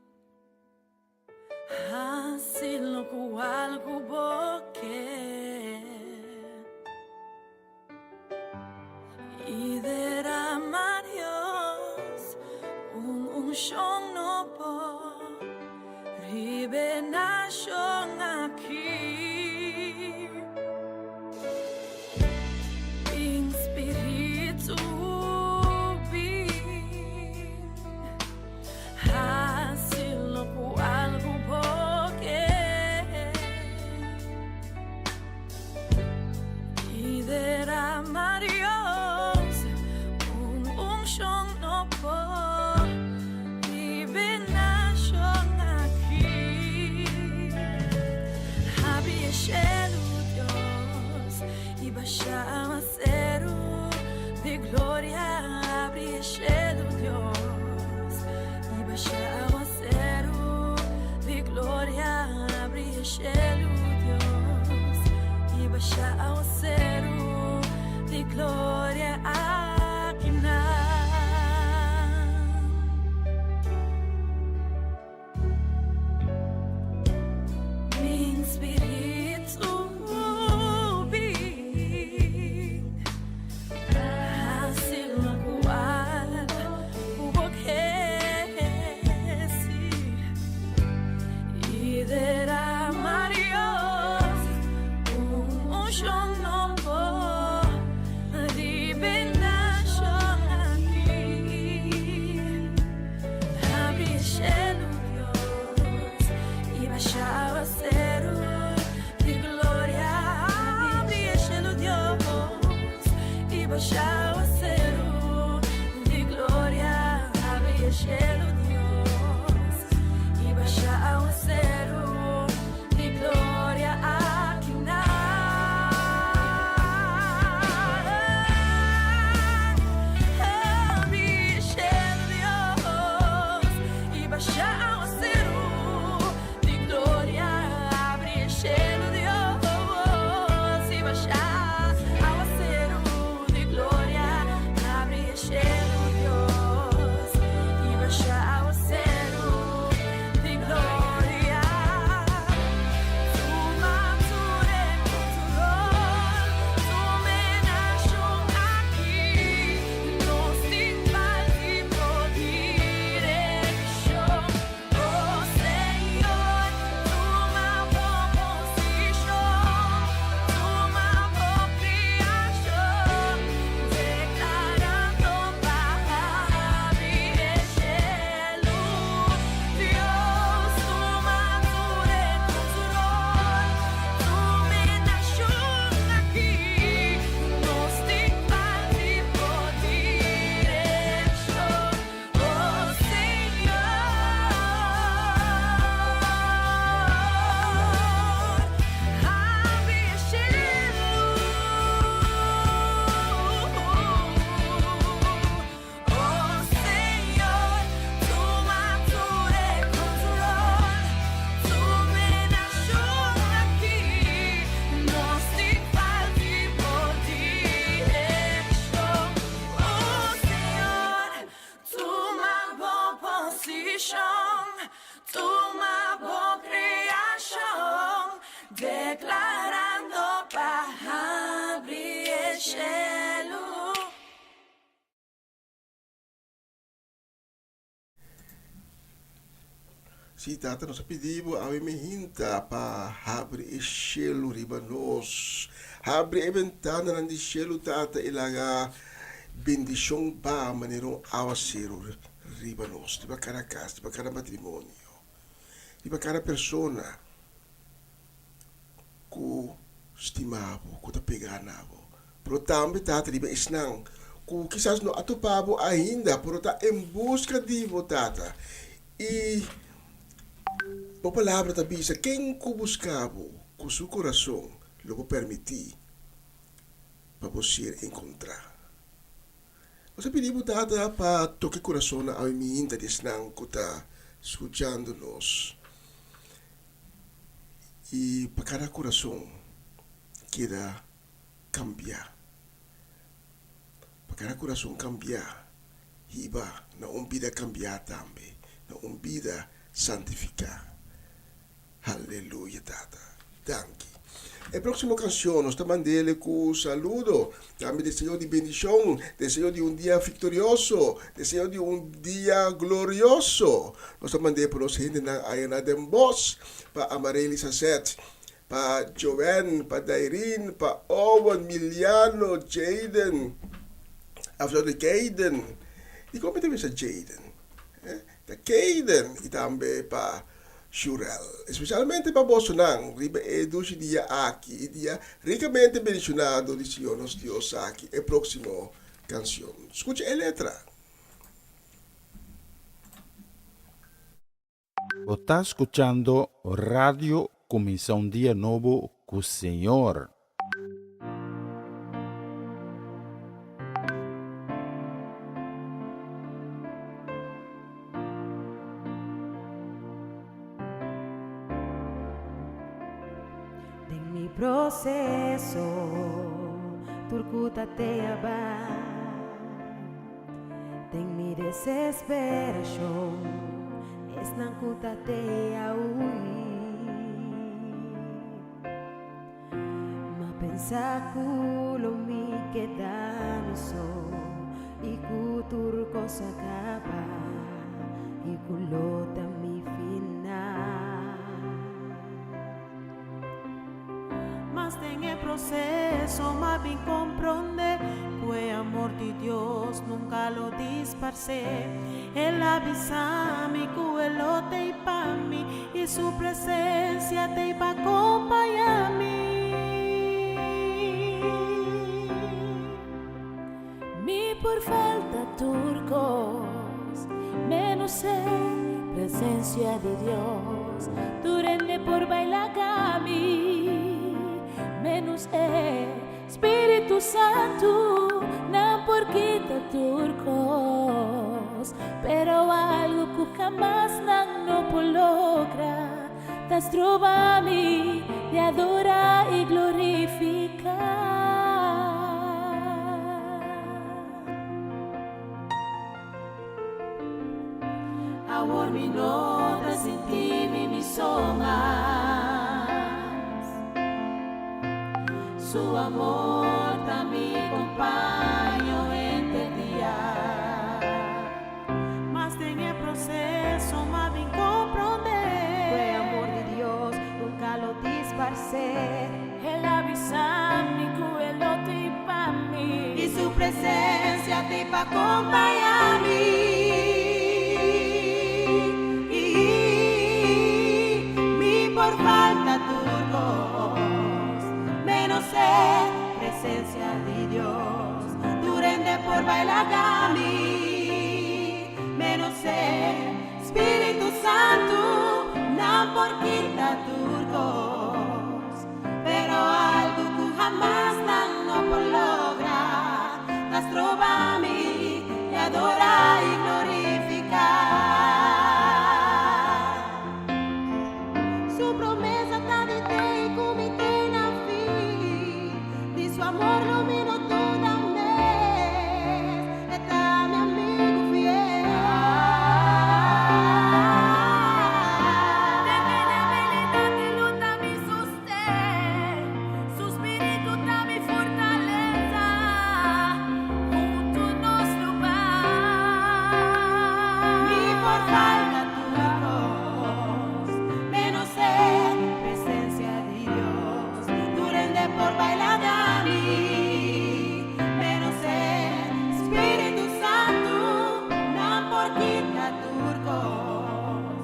Hasi lokual ku bo ke I derama Dios un unshon nobo Riba e nashon aki. basha awaseru di gloria, habri e shelu, Dios. I basha awaseru di gloria, habri e shelu, Dios. I basha awaseru di gloria akinan. Mi spiritu bin hasi lokual ku bo ke si i derama Dios un unshon nobo riba e nashon aki. Habri e shelu, Dios, i basha awaseru di gloria. Habri e shelu, Dios, i basha awaseru di gloria. Habri e shelu, Dios, i basha awaseru di gloria akinan. Habri e shelu, Dios, i basha awaseru di gloria. Habri e shelu, Dios, i basha awaseru di gloria. Habri e shelu, Dios, i basha awaseru di gloria. Tuma tur e control, tuma e nashon aki. Nos tin falta bo direkshon. Oh Señor, tuma bo posishon, tuma bo kreashon, deklarando pa habri e shelu. Dios, tuma tur e control, tuma e nashon aki. Nos tin falta bo direkshon. Oh Señor, habri e shelu. Oh Señor, tuma tur e control, tuma e nashon aki. Nos tin falta bo direkshon. Oh Señor, tuma bo posishon, tuma bo kreashon, deklarando pa habri e shelu. Sí, Tata, nos a pidi bo awe mehinta pa habri e shelu riba nos. Habri e bentananan di shelu, Tata, i laga bendishon ba manera un awaseru riba nos, riba kada kas, riba kada matrimonio, riba kada persona ku stima bo, ku ta pega na bo. Pero tambe Tata riba esnan ku kisas no a topa bo ainda, pero ta en buska di bo, Tata. I bo Palabra ta bisa, Ken ku buska bo ku su kurason, lo bo permití pa bo ser enkontrá. Nos a pidi bo, Tata, pa toka e kurasonnan awe miinta di esnan ku ta skuchando nos, i pa kada kurason keda kambiá. Pa kada kurason kambiá, hiba na un bida kambiá tambe, na un bida santifiká. Haleluya, Tata. Danki. E próksimo kanshon nos ta mand'ele ku saludo, tambe deseo di bendishon, deseo di un dia viktorioso, deseo di un dia glorioso. Nos ta mand'é pa nos hendenan aya na Den Bosch, pa Amarely Sazet, Pa Joanne, pa Dairin, pa Owen, Miliano, Jayden, of sorry, Kayden. Dikon mi ta bisa Jayden? Eh, ta Kayden i tambe pa Shurel. Especialmente pa bosonan riba e dushi dia aki, e dia rikamente bendishonado di Señor nos Dios aki. E próximo kanshon. Skucha e letra. Bo ta skuchando Radio Kuminsá un Dia Nobo ku Señor. mi proceso tur cu ta te aba. Den mi desesperacion esnan cu ta te a hui. M'a pensa cu lo mi keda mi so y cu tur cos a caba y cu lo ta mi final. Mas den e proceso m'a bin comprende cu e amor di Dios nunca lo disparce. El a bisa mi cu e lo t'ey pa mi y su presencia t'ey pa compaña mi. Mi por falta tur cos, menos e presencia di Dios. Tur hende por baila cami, menos e Spiritu Santu. Nan por kita tur cos, pero algo cu hamas nan no por logra, ta stroba mi di adora y glorifica. Awor mi no ta sinti mi mi so mas. Su amor ta mi compaño henter dia. Mas den e proceso m'a bin comprende. Cu e amor di Dios nunca lo disparce. El a bisa mi cu e lo t'ey pa mi. Y su presencia t'ey pa compaña mi. Mi por falta tur cos, menos e presencia di Dios. Tur hende por baila mi, menos e Spiritu Santu. Nan por kita tur cos, pero algo cu hamas nan no por logra, ta stroba mi di adora y glorifica. Su promesa ta di te y cu mi te na fin. Di su amor lo mi no duda mes. E ta mi amigo fiel. Den mi debilidad e lo ta mi sosten. Su spiritu ta mi fortaleza. Hunto nos lo bay. Mi por falta tur cos, menos e presencia di Dios. Tur hende por baila mi, menos e Spiritu Santu. Nan por kita tur cos,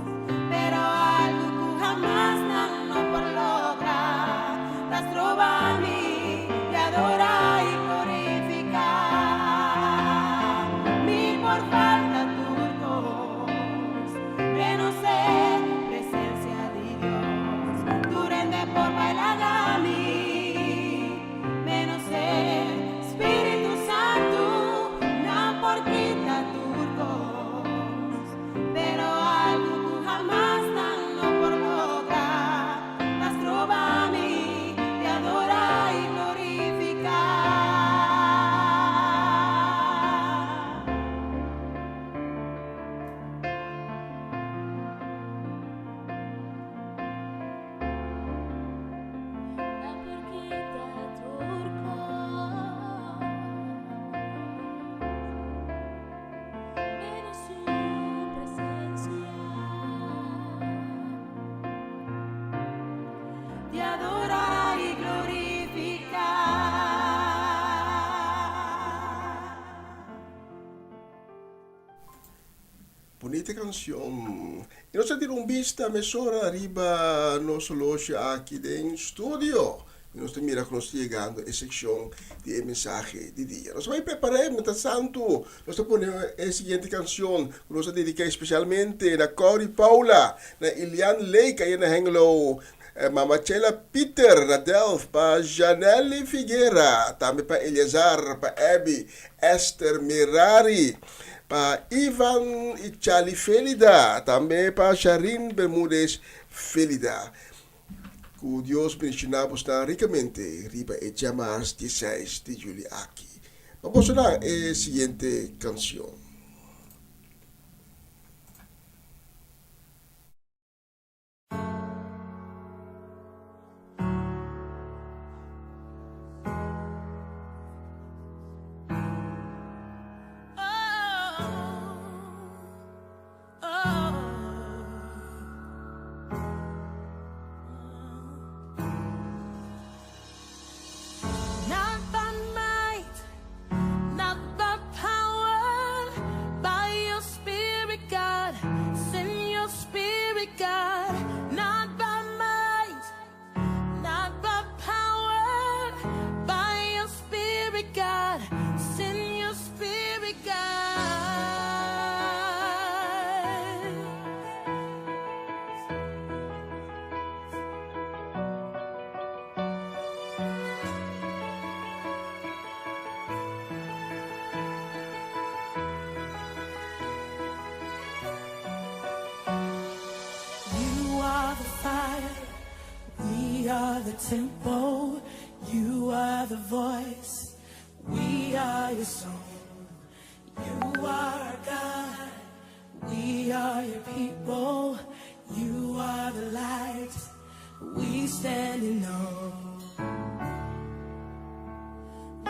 pero algo cu hamas nan no por logra, ta stroba mi di adora y glorifica. Mi por falta tur cos, menos e presencia di Dios. Tur hende por baila mi, menos e Spiritu Santu. Nan por kita tur cos, pero algo cu hamas nan no por logra, ta stroba mi di adora y glorifica. Nan por kita tur cos, menos su presencia. Di adora y glorifica. Bunita cancion. Y nos a tira un bista mesora riba nos horloge aki den studio. Y nos ta mira cu nos ta yegando e seccion di e mensahe di dia. Nos ta bay prepara mientras tanto nos ta pone e siguiente cancion cu nos a dedica especialmente na Cory Paula, na Ilian Lake aya na Hengelo, Mama Chela Pieter na Delft, pa Janelly Figuera, tambe pa Eleazar, pa Abby, Esther Merari, pa Ivan y Charlie Felida, tambe pa Sharin Bermudez Felida. Ku Dios bendishoná bosnan rikamente riba e djamars dieseis di juli aki. Pa bosonan e siguiente kansion. Not by might, not by power, by your spirit, God. Send your spirit, God. Not by might, not by power, by your spirit, God. Send your spirit, God. You are the fire, we are the temple. You are the voice, we are your song. You are our God, we are your people. You are the light, we stand in awe.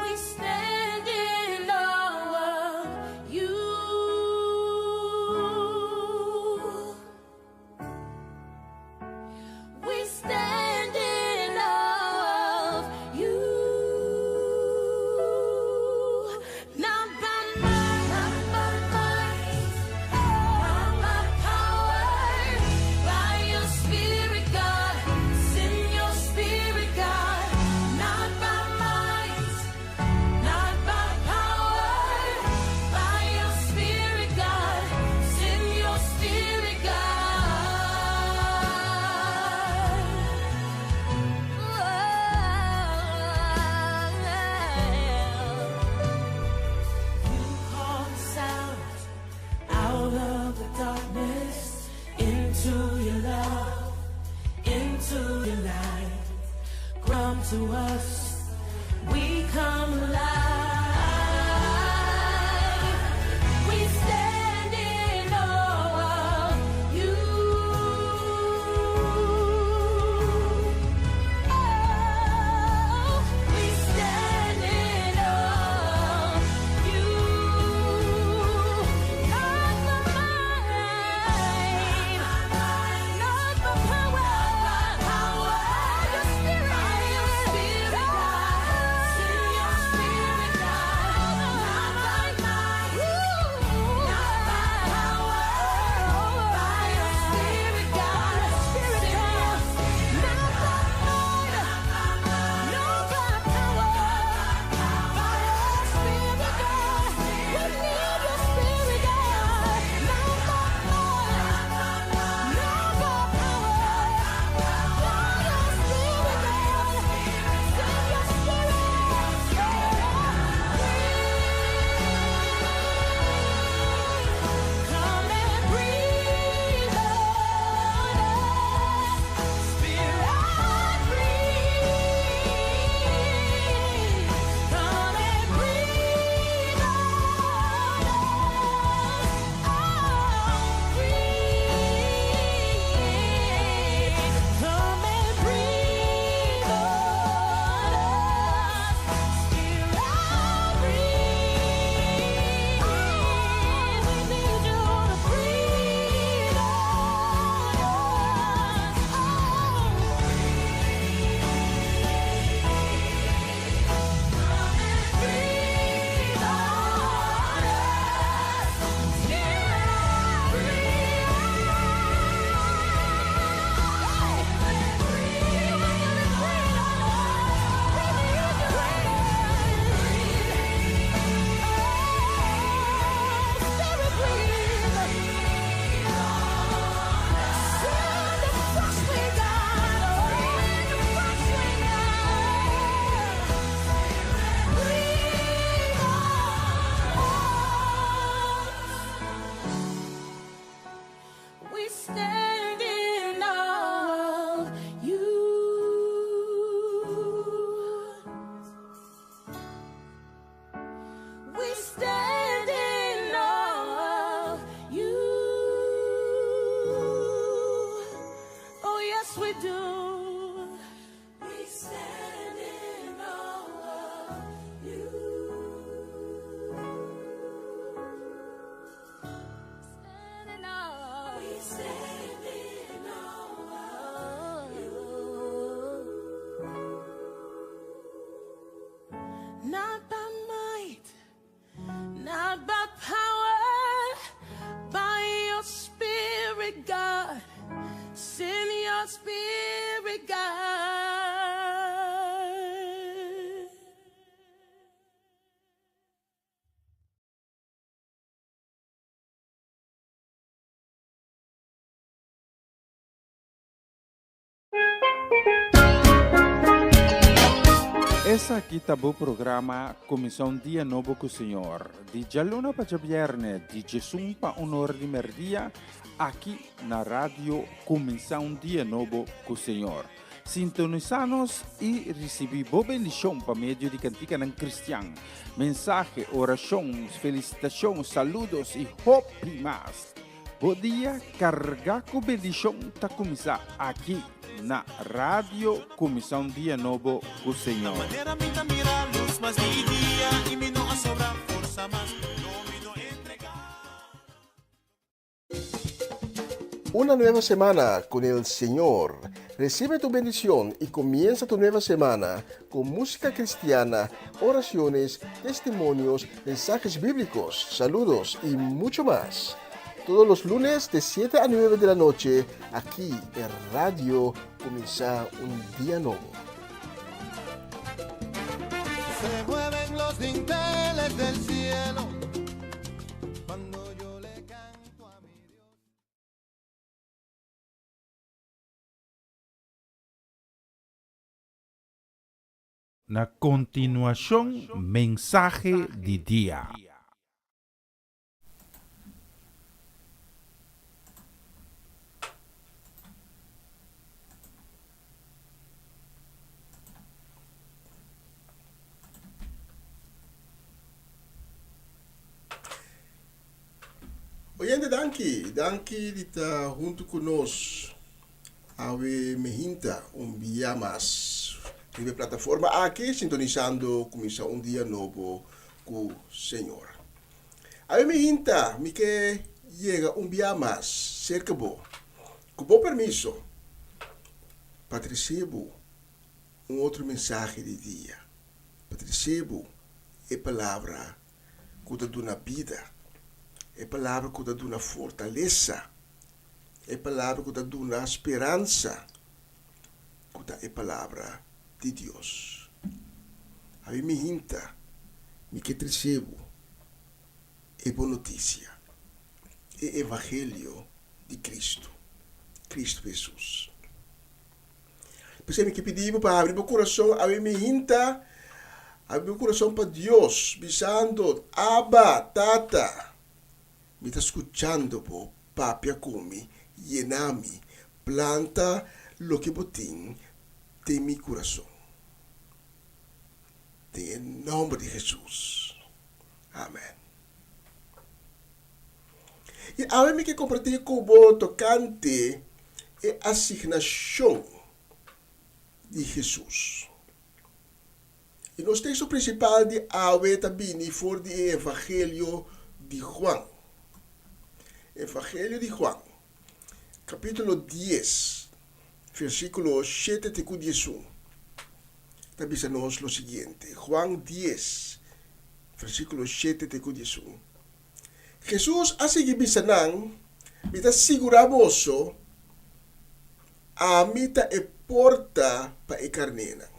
We stand in awe of you. We stand in awe of you. Not by might, not by might, not by power, by your spirit, God. Send your spirit, God. Not by might, not by power, by your spirit, God. Send your spirit, God. You call us out, out of the darkness, into your love, into your light. Come to us, we come alive. We stand in awe of you. Oh, we stand in awe of you. Not by might, not by power, your spirit, your spirit, send your spirit. Esaki ta bo programa Kuminsá un Dia Nobo ku Señor, di djaluna pa djabièrnè, di djesun pa un or di mèrdia, aki na Radio Kuminsá un Dia Nobo ku Señor. Sintonisá nos i risibí bo bendishon pa medio di kantikanan kristian, mensahe, orashon, felisitashon, saludos i hopi mas. Bo dia kargá ku bendishon ta kuminsá aki na Radio Kuminsá un Dia Nobo ku Señor. Una nueva semana con el Señor. Recibe tu bendición y comienza tu nueva semana con música cristiana, oraciones, testimonios, mensajes bíblicos, saludos y mucho más. Todos los lunes de 7 a 9 de la noche, aquí en Radio Comienza un Día Nuevo. Se mueven los dinteles del cielo cuando yo le canto a mi Dios. Na kontinuashon mensahe di dia. Oyente danki, danki di ta huntu ku nos awe mehinta un bia mas riba e plataforma aki sintonisando kuminsá un dia nobo ku Señor. Awe mehinta mi ke yega un bia mas serka bo ku bo permiso pa trese bo un otro mensahe di dia, pa trese bo e palabra ku ta duna bida, e palabra ku ta duna fortalesa, e palabra ku ta duna speransa, ku ta e palabra di Dios. Abi mi hinta, mi ke trese bo e bon notisia, e evangelio di Kristu, Kristu Hesus. P'esei mi ke pidi bo pa habri bo kurason awe mi hinta, habri bo kurason pa Dios, bisando, Abba, Tata, mi ta skuchando bo, papia ku mi, yena mi, planta loke bo tin den mi kurason. Den e nòmber di Hesus. Amen. I awe mi ke kompartí ku bo tokante e asignashon di Hesus. I nos teksto prinsipal di awe ta bini for di e Evangelio di Juan. Evangelio di Juan, kapítulo dies, versíkulo shete te ku diesun, ta bisa nos lo siguiente, Juan dies, versíkulo shete te ku diesun. Hesus a sigui bisa nan, Mi ta sigurá boso, ami ta e porta pa e karnénan.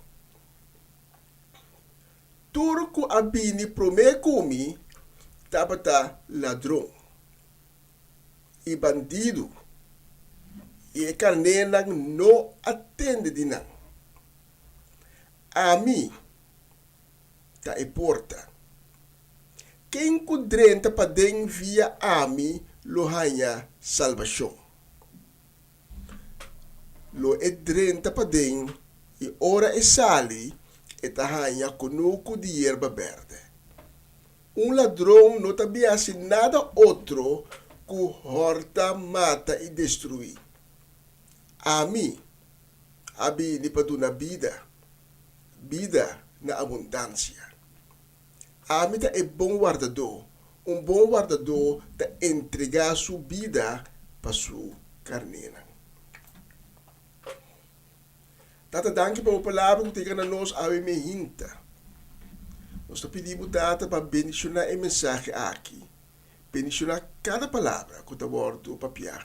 Tur ku a bini promé ku mi tabata ladron i bandidu, i e karnénan no a tende di nan. Ami ta e porta. Ken ku drenta paden via ami lo haña salbashon. Lo e drenta paden i ora e sali e ta haña kunuku di yerba bèrdè. Un ladron no ta biasi nada otro ku hòrta, mata i destruí. Ami a bini pa duna bida. Bida na abundansia. Ami ta e bon wardadó. Un bon wardadó ta entregá su bida pa su karnénan. Tata, danki pa bo palabra ku ta yega na nos awe mehinta. Nos ta pidi bo, Tata, pa bendishoná e mensahe aki. Bendishoná kada palabra ku ta wòrdu papiá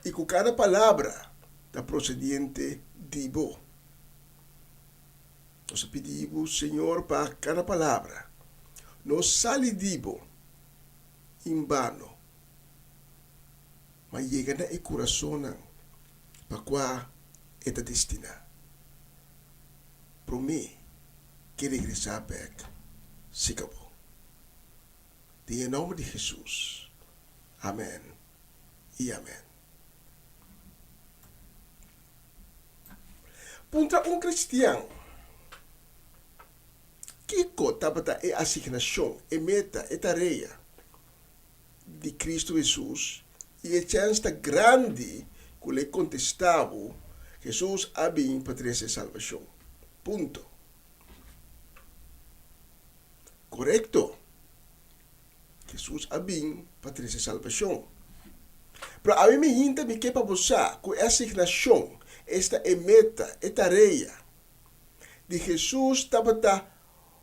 i ku kada palabra ta prosediente di bo. Nos a pidi bo, Señor, pa cada palabra no sali di bo en bano, ma yega na e curasonnan pa cua e ta destiná. Promé ke regresá bèk sika bo. Den e nòmber di Hesus, amèn i amèn. Puntra un kristian, Kiko tabata e asignashon, e meta, e tarea di Kristu Hesus? I e chèns ta grandi ku lo e kontestá bo, Hesus a bin pa trese salbashon. Punto. Korekto! Hesus a bin pa trese salbashon. Pero awe mi hinta mi ke pa bo sa ku e asignashon, esta e meta, e tarea, di Hesus tabata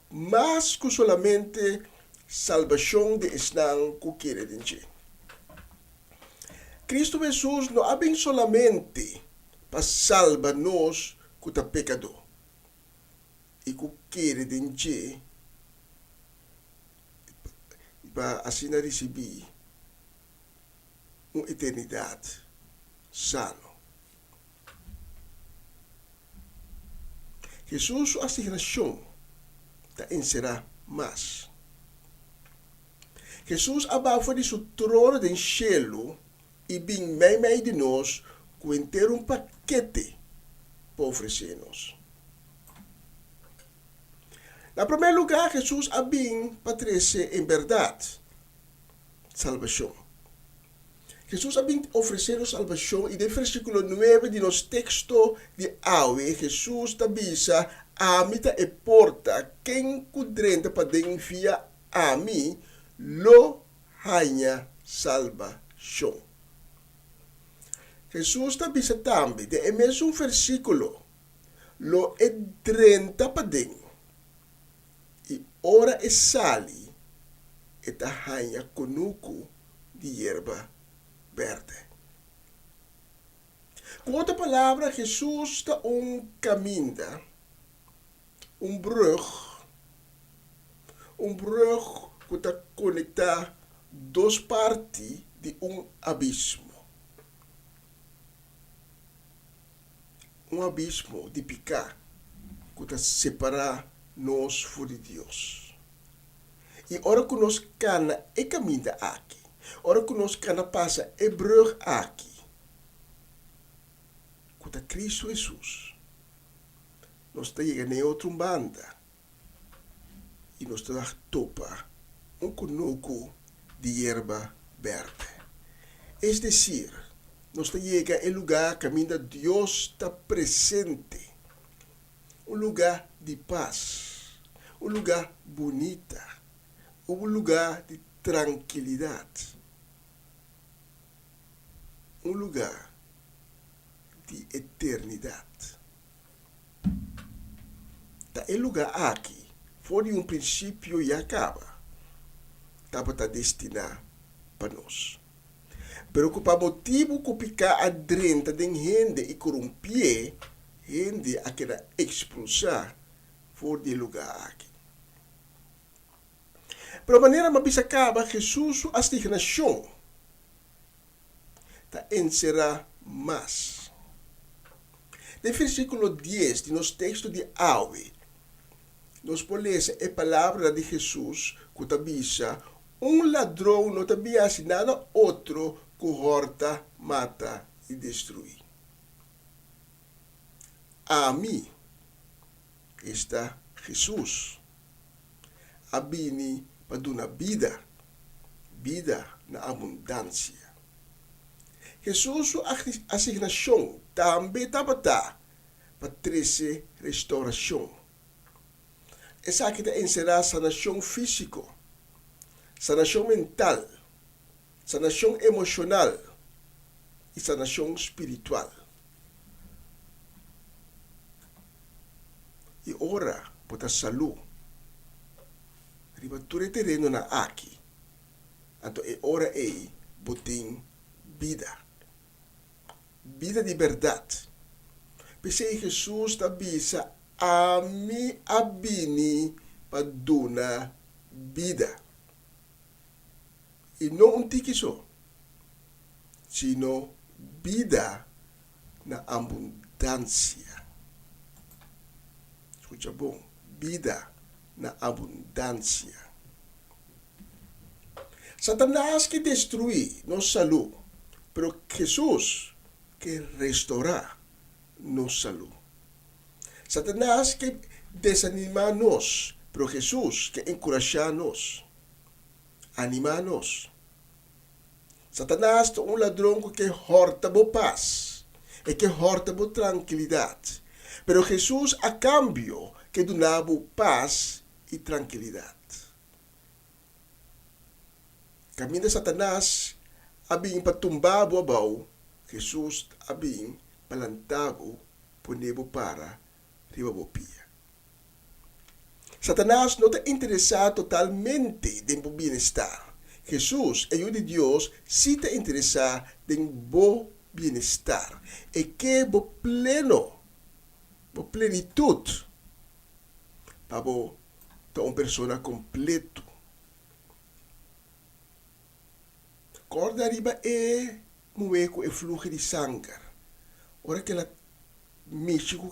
mas ku solamente salbashon di esnan ku kere den dje. Kristu Hesus no a bin solamente pa salba nos ku ta pekadó i ku kere den dje i pa asina risibí un eternidat sano. Hesus su asignashon ta enserá mas. Hesus a baha for di su trono den shelu i bin meimei di nos ku henter un pakete pa ofresé nos. Na promé lugá, Hesus a bin pa trese en bèrdat salbashon. Hesus a bin ofresé nos salbashon i den versíkulo nuebe di nos teksto di awe Hesus ta bisa, Ami ta e porta, ken ku drenta paden via ami lo haña salbashon. Hesus ta bisa tambe den e mesun versíkulo, Lo e drenta paden i ora e sali e ta haña kunuku di yerba bèrdè. Ku otro palabra, Hesus ta un kaminda, un brùg, un brùg ku ta konektá dos parti di un abismo. Un abismo di piká ku ta separá nos for di Dios. I ora ku nos kana e kaminda aki, ora ku nos kana pasa e brùg aki, ku ta Kristu Hesus, nos ta yega na e otro banda i nos ta topa un kunuku di yerba bèrdè. Es desir, nos ta yega e lugá kaminda Dios ta presente, un lugá di pas, un lugá bunita, un lugá di trankilidat, un lugá di eternidat. Ta e lugá aki, for di un prinsipio ya kaba, tabata destiná pa nos. Pero ku pa motibu ku piká a drenta den hende i korumpié, hende a keda ekspulsá for di e lugá aki. Pero manera mi a bisa kaba, Hesus su asignashon ta enserá mas. Den versíkulo dies di nos teksto di awe, nos por lesa e palabranan di Hesus ku ta bisa, Un ladron no ta bin hasi nada otro ku hòrta, mata i destruí. Ami, esta Hesus, a bini pa duna bida, bida na abundansia. Hesus su asignashon tambe tabata pa trese restaurashon. Esaki ta enserá sanashon físiko, sanashon mental, sanashon emoshonal i sanashon spiritual. I ora bo ta salú riba tur e terenonan aki, anto e ora ei bo tin bida, bida di bèrdat. P'esei Hesus ta bisa, Ami a bini pa duna bida. I no un tiki so, sino bida na abundansia. abundansia. Skucha bon, bida na abundansia. Satanas ke destruí nos salú, pero Hesus ke restorá nos salú. Satanas ke desanimá nos, pero Hesus ke enkurashá nos, animá nos. Satanas ta un ladron ku ke hòrta bo pas, e ke hòrta bo trankilidat. Pero Hesus a kambio ke duna bo pas i trankilidat. Kaminda Satanas a bin pa tumba bo abou, Hesus a bin pa lanta bo, pone bo para riba bo pia. Satanas no ta interesá totalmente den bo bienestar. Hesus, e Yu di Dios, sí ta interesá den bo bienestar. E ke bo pleno, bo plenitut, pa bo ta un persona kompleto. Kòrda riba e muhé ku e fluhe di sanger. Ora ku el a Mishi ku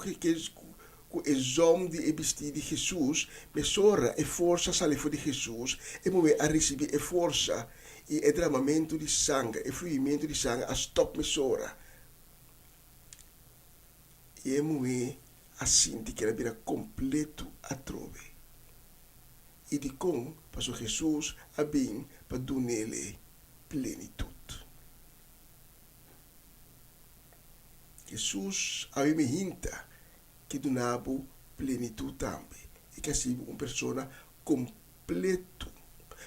ku e zòm di e bistí di Hesus, mesora e forsa sali for di Hesus, e muhé a risibí e forsa i e dramamentu di sanger, e fluimentu di sanger a stòp mesora. I e muhé a sinti ku el a bira kompletu atrobe. I dikon? Pasobra Hesus a bin pa dun'el e plenitut. Hesus a bimi hinta ke duna bo plenitut tambe i ke hasi bo un persona kompletu.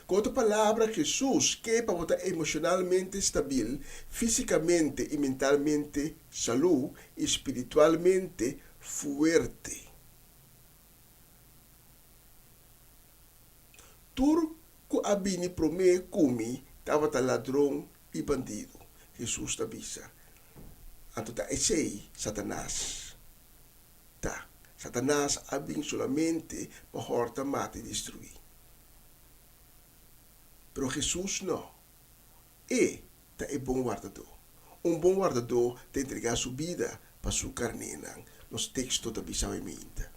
Ku otro palabra, Hesus ke pa bo ta emoshonalmente stabil, físikamente i mentalmente salú i spiritualmente fuerte. Tur ku a bini promé ku mi tabata ladron i bandidu, Hesus ta bisa. Anto ta esei Satanas ta. Satanas a bin solamente pa hòrta, mata i destruí. Pero Hesus nò. E ta e bon wardadó. Un bon wardadó ta entregá su bida pa su karnénan, nos teksto ta bisa awe meinta.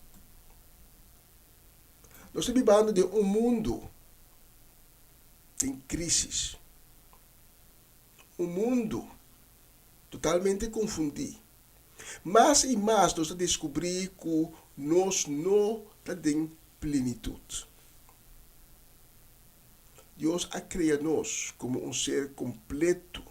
Nos ta bibando den un mundu den krísis, un mundu totalmente konfundí. Mas i mas nos ta deskubrí ku nos no ta den plenitut. Dios a krea nos komo un ser kompletu,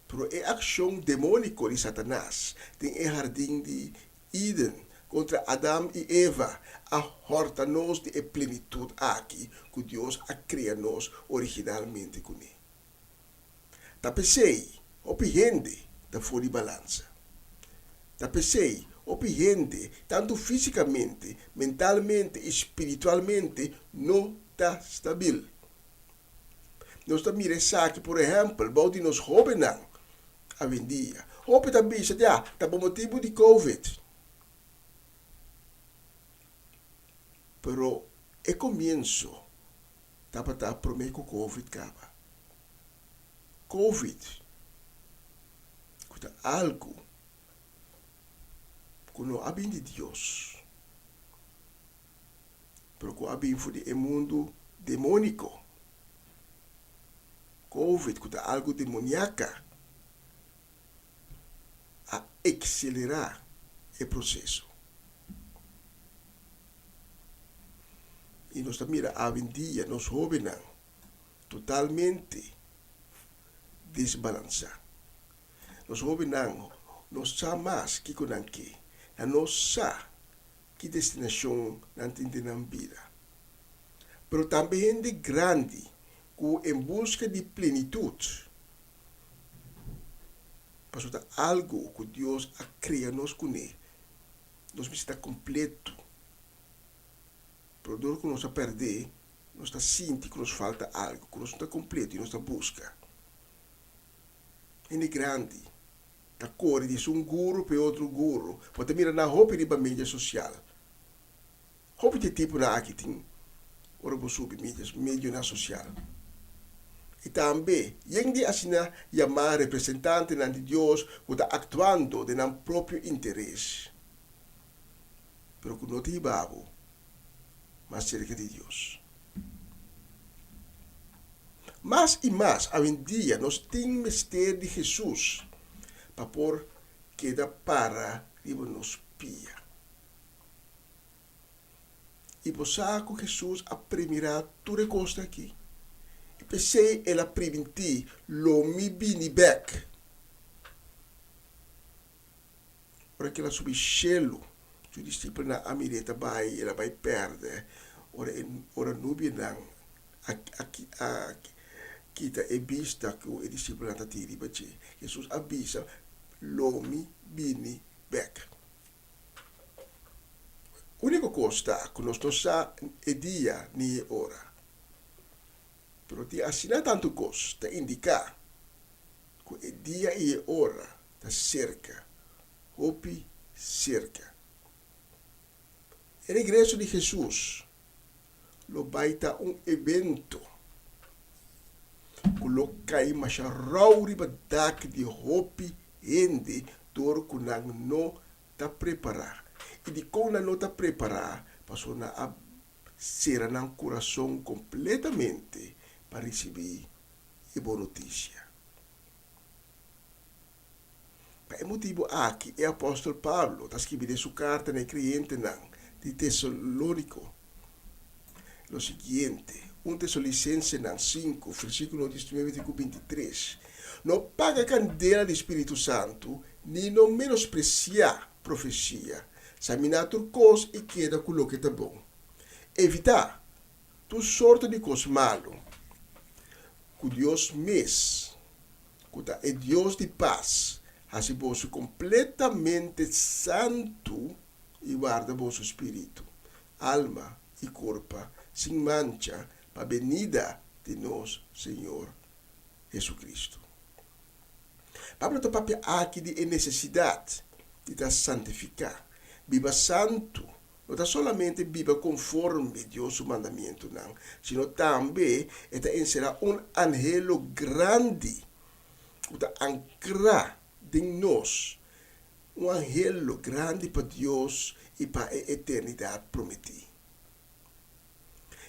pero e akshon demóniko di Satanas den e hardin di Eden kontra Adam i Eva a hòrta nos di e plenitut aki ku Dios a krea nos originalmente kuné. Ta p'esei hopi hende ta for di balansa. Ta p'esei hopi hende, tantu físikamente, mentalmente i spiritualmente, no ta stabil. Nos ta mira esaki, por ehèmpel, bou di nos hóbennan awendia. Hopi ta bisa, Ya, ta pa motibu di Covid. Pero e komienso tabata promé ku Covid kaba. Covid ku ta algu ku no a bin di Dios, pero ku a bin for di e mundu demóniko. Covid ku ta algu demoniaka a ekselerá e proseso. I nos ta mira awendia nos hóbennan totalmente desbalansá. Nos hóbennan no sa mas kiko nan ke, nan no sa ki destinashon nan tin den nan bida. Pero tambe hende grandi ku en buska di plenitut, pasobra ta algu ku Dios a krea nos kuné, nos mester ta kompleto. Pero dor ku nos a pèrdé, nos ta sinti ku nos falta algu, ku nos no ta kompleto i nos ta buska. Hende grandi ta kore di esun guru pa e otro guru. Bo ta mira nan hopi riba media sosial. Hopi di e tiponan aki tin ora bo subi medionan sosial. I tambe yen di asina yamá representantenan di Dios ku ta aktuando den nan propio interes, pero ku no ta hiba bo mas serka di Dios. Mas i mas awendia nos tin mester di Hesus pa por keda para riba nos pia. I bo sa ku Hesus a premirá tur e kosnan akí, i p'esei el a primintí, Lo mi bini bèk. Ora ku el a subi shelu, su disipelnan a mir'é ta bai, el a bai pèrdè ora e ora nubianan a a kita e bista ku e disipelnan ta tin riba dje. Hesus a bisa, Lo mi bini bèk. Úniko kos ta ku nos no sa e dia ni e ora. Pero tin asina tantu kos ta indiká ku e dia i e ora ta serka, hopi serka. E regreso di Hesus lo bai ta un evento ku lo kai masha rou riba dak di hopi hende dor ku nan no ta prepará. I dikon nan no ta prepará? Pasobra nan a sera nan kurason kompletamente pa risibí e bon notisia. Pa e motibu aki e apòstel Pablo ta skibi den su karta na e kreyentenan di Tesalóniko lo siguiente, Un Tesalonisensenan sinku, versíkulo diesnuebe te ku bintitres, No paga kandela di spiritu santu, ni no menospresiá profesia. Saminá tur kos i keda ku loke ta bon. Evitá tur sorto di kos malu. Ku Dios mes ku ta e Dios di pas, hasi boso kompletamente santu i warda boso spiritu, alma i kurpa sin mancha pa benida di nos Señor Jesucristo. Pablo ta papia aki di e nesesidat di ta santifiká, biba santu no ta solamente biba konforme Dios su mandamientunan, sino tambe e ta enserá un anhelo grandi ku ta ankrá den nos, un anhelo grandi pa Dios i pa e eternidat prometí.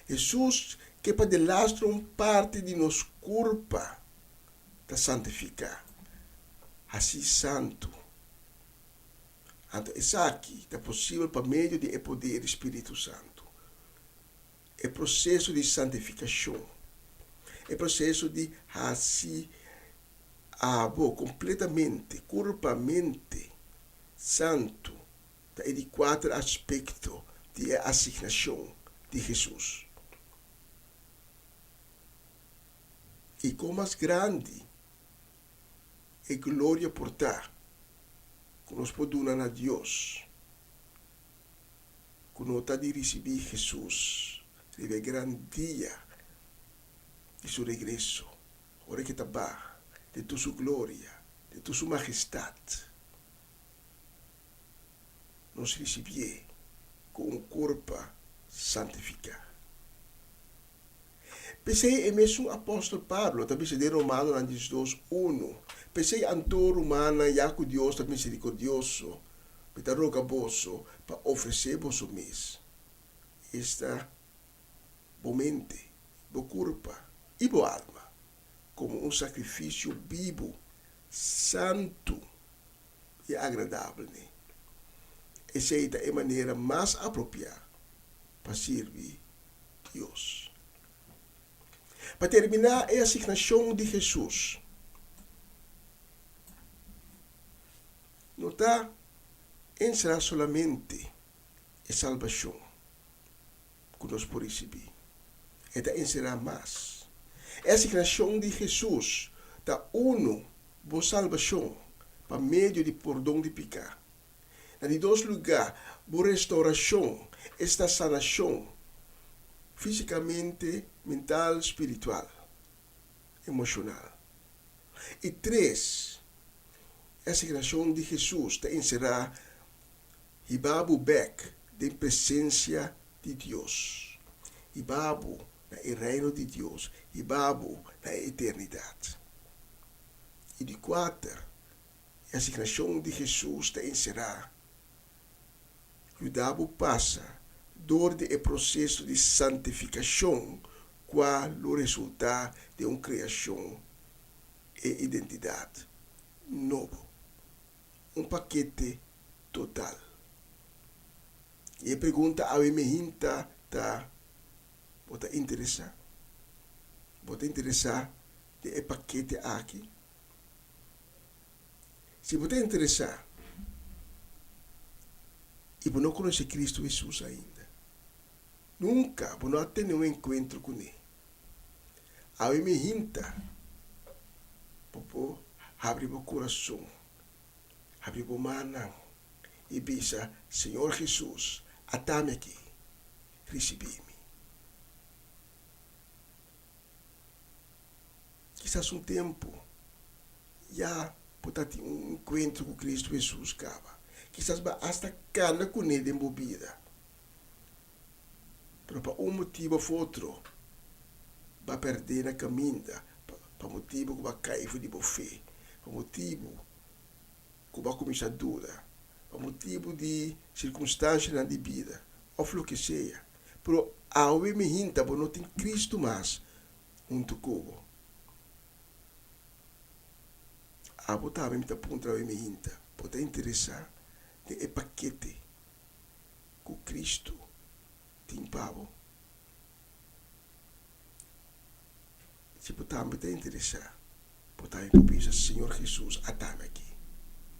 Hesus ke pa delastra un parti di nos kurpa ta santifiká, hasí santu. Anto esaki ta posibel pa medio di e poder di Spiritu Santu. E proseso di santifikashon, e proseso di hasi abo kompletamente, kurpa, mente, santu, ta e di kuater aspekto di e asignashon di Hesus. I kon mas grandi e gloria por ta ku nos por duna na Dios ku no ta di risibí Hesus riba e gran dia di su regreso, ora ke ta baha den tur su gloria, den tur su magestat. Nos risibié ku un kurpa santifiká. P'esei e mesun apòstel Pablo ta bisa den Romanonan diesdos unu, P'esei anto, rumannan, ya ku Dios ta miserikordioso, mi ta roga boso pa ofresé boso mes, esta, bo mente, bo kurpa i bo alma, komo un sakrifisio bibu, santu i agradabel n'e. Esei ta e manera mas apropiá pa sirbi Dios. Pa terminá e asignashon di Hesus no ta enserá solamente e salbashon ku nos por risibí, e ta enserá mas. E asignashon di Hesus ta unu bo salbashon pa medio di pordon di piká. Na di dos lugá, bo restaurashon, esta sanashon físikamente, mental, spiritual, emoshonal. I tres, e asignashon di Hesus ta enserá hiba bo bèk den presensia di Dios, hiba bo. na e Reino di Dios, hiba bo na e eternidat. I di kuater, e asignashon di Hesus ta enserá yuda bo pasa dor di e proseso di santifikashon kua lo resultá den un kreashon e identidat nobo, un pakete total. I e pregunta awe mi hinta ta, Bo ta interesá? Bo ta interesá den e pakete aki? Si bo ta interesá i bo no konosé Kristu Hesus ainda, nunka bo no a tene un enkuentro kuné, awe mi hinta bo por habri bo kurason, habri bo mannan i bisa, Señor Hesus, atami aki, risibí mi. Kisas un tempu ya bo ta tin un enkuentro ku Kristu Hesus kaba. Kisas bo a asta kana kuné den bo bida. Pero pa un motibu òf otro, bo a pèrdè na kaminda pa motibu ku bo a kai for di bo fe, pa motibu ku bo a kuminsá duda, pa motibu di sirkunstansianan di bida òf loke sea. Pero awe mi hinta bo no tin Kristu mas huntu ku bo. Abo tambe mi ta puntra awe mi hinta, bo ta interesá den e pakete ku Kristu tin pa bo? Si bo tambe ta interesá, bo tambe por bisa, Señor Hesus, atami aki,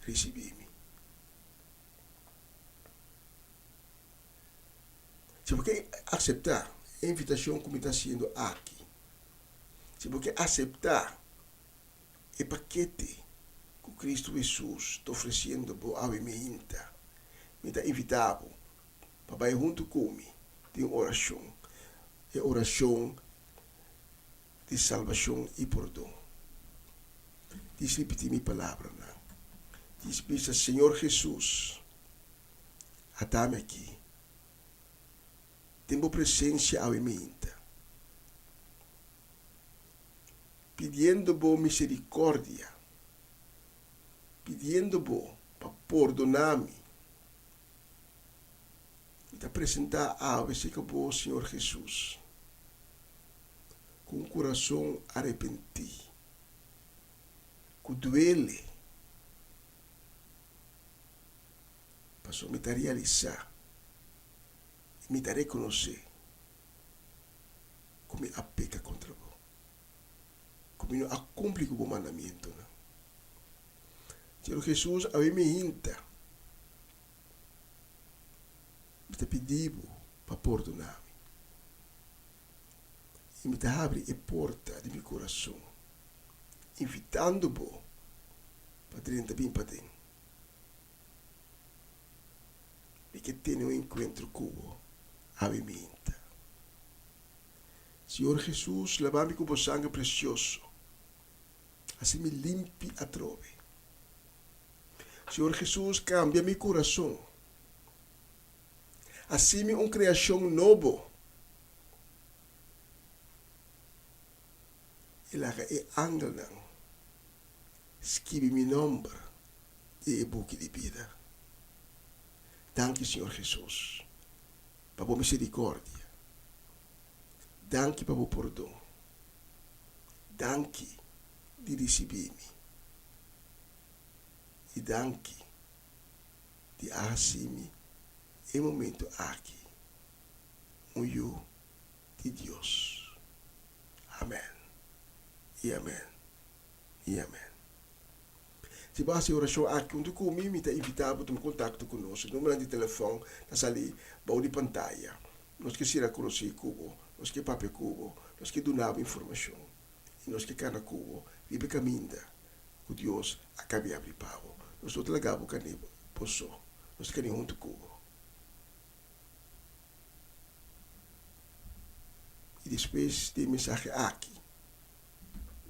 risibí mi. Si bo ke aseptá e invitashon ku mi ta hasiendo aki, si bo ke aseptá e pakete ku Kristu Hesus ta ofresiendo bo awe meinta, mi ta invitá bo pa bai huntu ku mi den orashon, e orashon di salbashon i pordon. Dis ripití mi palabranan. Dis bisa, Señor Hesus, atami aki den bo presensia awe meinta, pidiendo bo misericordia, pidiendo bo pa pordona mi. Mi ta presenta awe cerca bo, Señor Hesus, cu un curason arepenti, cu duele, pasobra mi ta realisá i mi ta rekonosé ku mi a peka kontra bo, ku mi no a kumpli ku bo mandamentunan. Señor Hesus, awe mi hinta, mi ta pidi bo pa pordoná mi, i mi ta habri e porta di mi kurason, invitando bo pa drenta bin paden. Mi ke tene un enkuentro ku bo awe minta. Señor Hesus, laba mi ku bo sangre presioso, hasi mi limpi atrobe. Señor Hesus, kambia mi kurason, hasi mi un kreashon nobo i laga e angelnan skibi mi nòmber den e buki di bida. Danki, Señor Hesus, pa bo misericordia. Danki pa bo pordon. Danki di ricibi mi. I danki di a haci mi e momento aki un yu di Dios. Amen i amen i amen. Si bo hasi e orashon aki huntu ku mi, mi ta invitá bo tuma kontakto ku nos. E numbernan di telefòn ta sali bou di pantaya. Nos ke sira konosí ku bo, nos ke papia ku bo, nos ke duna bo informashon i nos ke kana ku bo riba e kaminda ku Dios a kabi abri pa bo. Nos no ta laga bo kani bo so, nos ta kani huntu ku bo. I despues di e mensahe aki,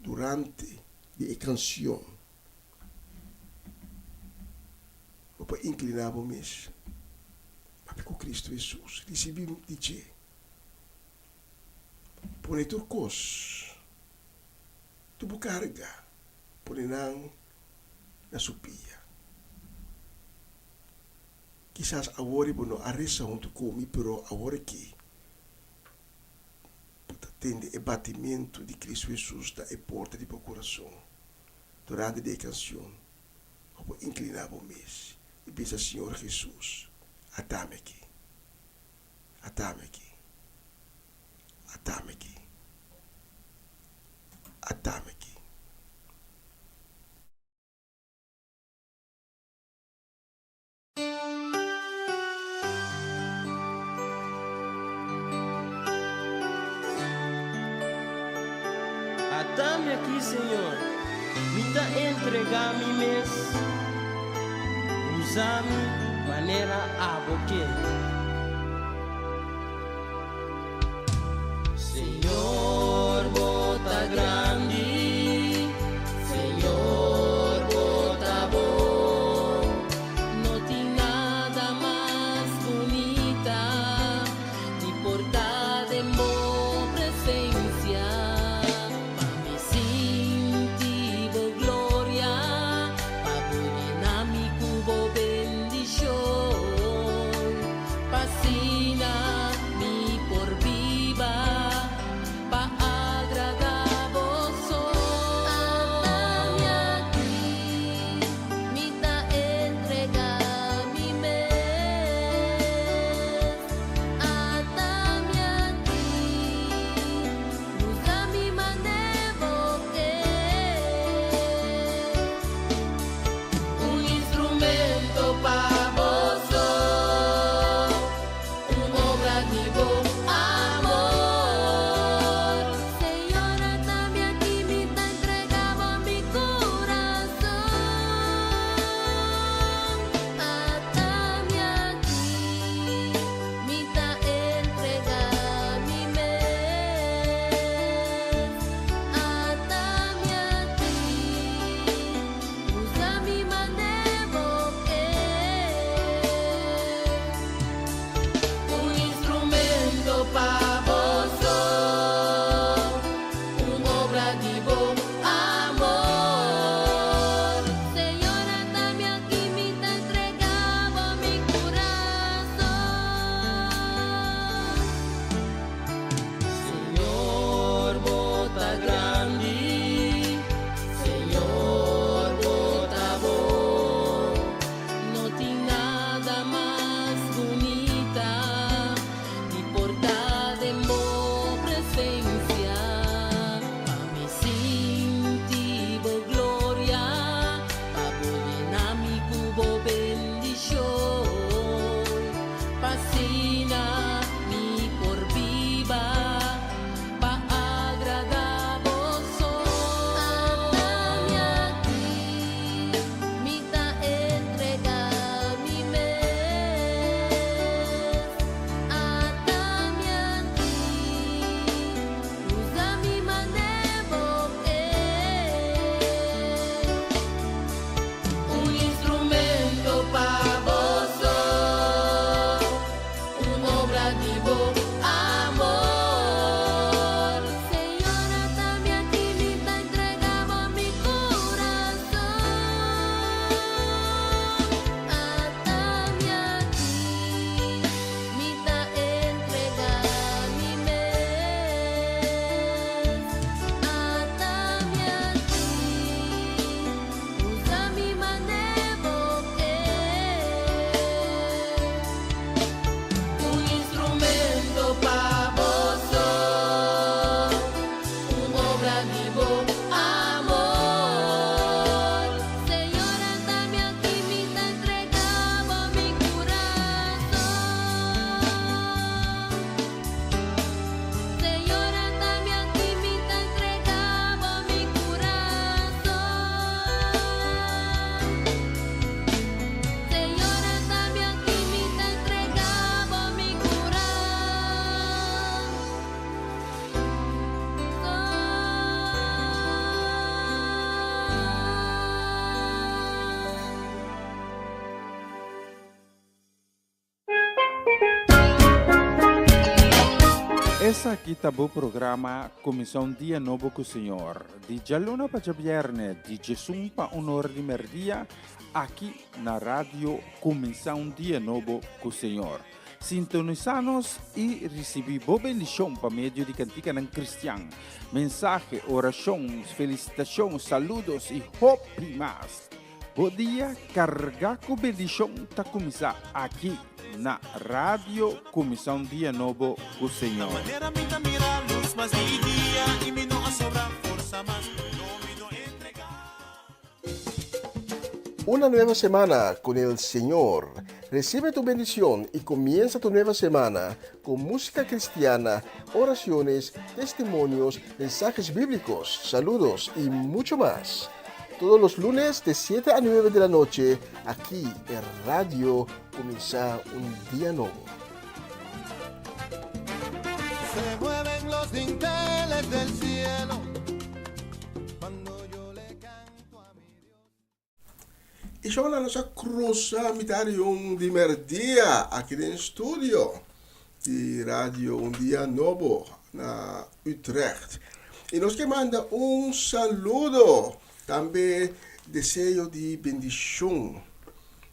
Durante di e kansion, bo por inkliná bo mes papia ku Kristu Hesus, risibí di dje. Pone tur kos, tur bo karga, pone nan na su pia. Kisas awor bo no a resa huntu ku mi, pero awor aki bo ta tende e batimentu di Kristu Hesus na e porta di bo kurason. Durante di e kansion, bo por inkliná bo mes i bisa, Señor Hesus, atami aki. Atami aki. Atami aki. Atami aki. Atami aki, Señor, mi ta entregá mi mes. Usa mi manera abo ke. Señor, bo ta grandi, Señor, bo ta bon. No tin nada mas bunita di por ta den bo presencia. Pa mi sinti bo gloria, pa bo yena mi cu bo bendicion. Pa asina mi por biba pa agrada bo so. Atami aki, mi ta entrega mi mes. Atami aki, usa mi mane bo ke. Un instrumento pa bo so, un obra di bo amor. Señor, atami aki, mi ta entrega mi curason. Atami aki, mi ta entrega mi mes. Atami aki, usa mi mane bo ke. Un instrumento pa bo so, un obra di bo amor. Señor, atami aki, mi ta entrega mi curason. Señor, bo ta grandi, Señor, bo ta bon. No tin nada mas bunita di por ta den bo presencia. Pa mi sinti bo gloria, pa bo yena mi cu bo bendicion. Pa asina mi por biba pa agrada bo so. Atami aki, mi ta entrega mi mes. Atami aki, usa mi mane bo ke. Un instrumento pa bo so, un obra di bo amor. Señor, atami aki, mi ta entrega mi curason. Atami aki, mi ta entrega mi mes. Atami aki, usa mi mane bo ke. Un instrumento Esaki ta bo programa Kuminsá un Dia Nobo ku Señor, di djaluna pa djabièrnè di djesun pa un or di mèrdia, aki na Radio Kuminsá un Dia Nobo ku Señor. Sintonisá nos i risibí bo bendishon pa medio di kantikanan kristian, mensahe, orashon, felisitashon, saludos i hopi mas. Bo dia kargá ku bendishon ta kuminsá aki na Radio Kuminsá un Dia Nobo ku Señor. Una nueva semana con el Señor. Recibe tu bendición y comienza tu nueva semana con música cristiana, oraciones, testimonios, mensajes bíblicos, saludos y mucho más. Todos los lunes de 7 a 9 de la noche, aquí en Radio Comienza un Día Nuevo. Se mueven los dinteles del cielo cuando yo le canto a mi Dios. Y shownan nos a cruza mitad di un di merdia aki den studio di Radio Un Dia Nobo na Utrecht. Y nos ke manda un saludo, tambe deseo di bendicion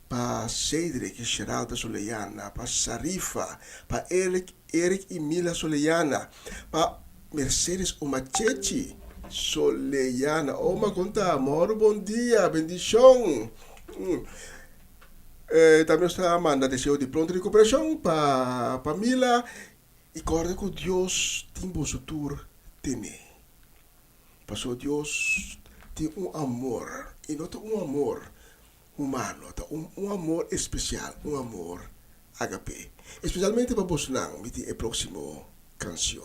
pa Cedric y Sheralda Soleyana, pa Sarifa, pa Eric, Eric y Mila Soleyana, pa Mercedes Omachechi Soleyana. Oma con ta? Moro bon dia, bendicion. Tambe nos ta manda deseo di pronto recuperacion pa pa Mila y corda cu Dios tin boso tur tene. Pasobra Dios tin un amor y no ta un amor humano, ta un un amor especial, un amor agape. Especialmente pa bosonan mi tin e proximo cancion.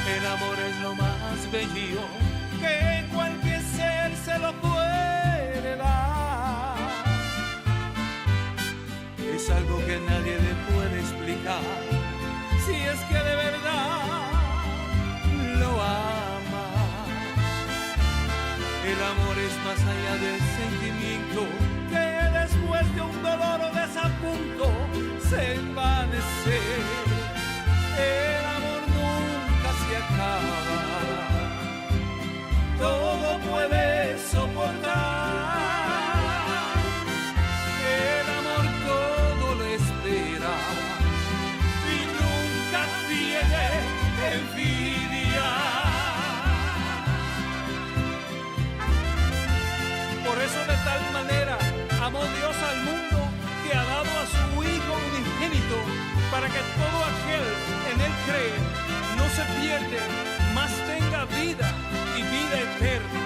El amor es lo más bello que cualquier ser se lo puede dar. Es algo que nadie le puede explicar si es que de verdad lo ama. El amor es más allá del sentimiento que después de un dolor o desapunto se envanece. El amor nunca se acaba, todo puede soportar. El amor todo lo espera y nunca tiene envidia. Por eso de tal manera amó Dios al mundo que ha dado a su Hijo unigénito para que todo aquel en él cree no se pierde, mas tenga vida y vida eterna.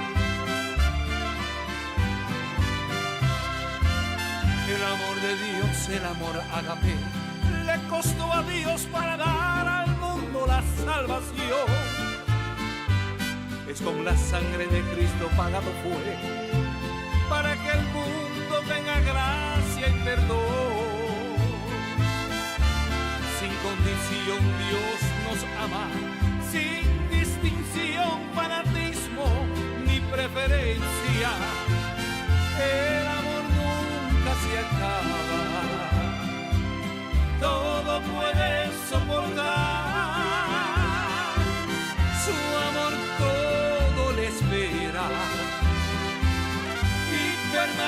El amor de Dios, el amor ágape, le costó a Dios para dar al mundo la salvación. Es con la sangre de Cristo pagado fue, para que el mundo tenga gracia y perdón. Sin condición Dios nos ama, sin distinción, fanatismo ni preferencia. El amor nunca se acaba, todo puede soportar. Su amor todo le espera y permanece.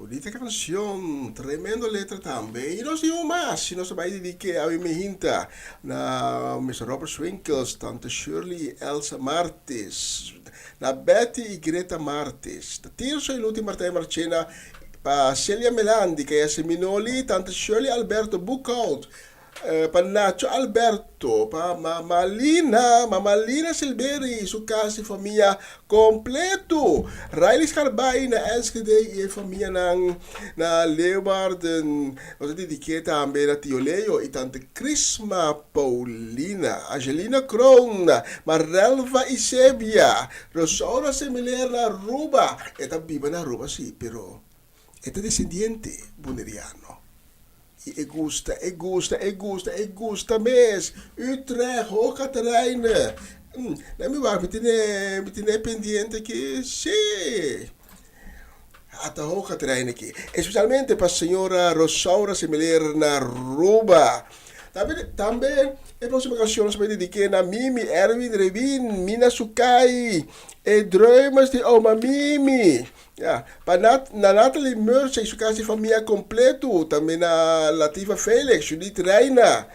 Bunita cancion, tremendo letra tambe. Y nos tin un mas, y nos ta bay dedique awe mihinta na Mister Robert Swinkels, Tante Shirley y Elsa Martis, na Betty y Greta Martis, ta Tirso y Luti Martijn Marchena, pa Celia Melandi, Kaya Seminoli, Tante Shirley Alberto Boekhout, Pa Nacho Alberto, pa Mama Lina, Mama Lina Silberi y su casa y famia completo. Riley Scarbay na Enschede y e famianan na Leeuwarden. Nos ta dediké tambe na Tio Leo y Tante Crisma Paulina, Angelina Kroon, Marelva Isebia, Rosaura Semiler na Aruba. E ta biba na Aruba si, pero e ta descendiente Boneriano. I e gusta, e gusta, e gusta, e gusta mes. Utrecht, Hoog Catharijne. Na mi wak, mi tene, mi tene pendiente aki. Sí. Ata Hoog Catharijne aki. Especialmente pa señora Rosaura Semiler na Aruba. Tambe, tambe e próximo canción nos bay dedique na Mimi, Erwin, Rewin, Mina Sukai, e Dreumers di Oma Mimi. Ya, pa Nat, na Natalie Merce y su casa y famia completo, tambe na Latifa Felix, Judith Reina,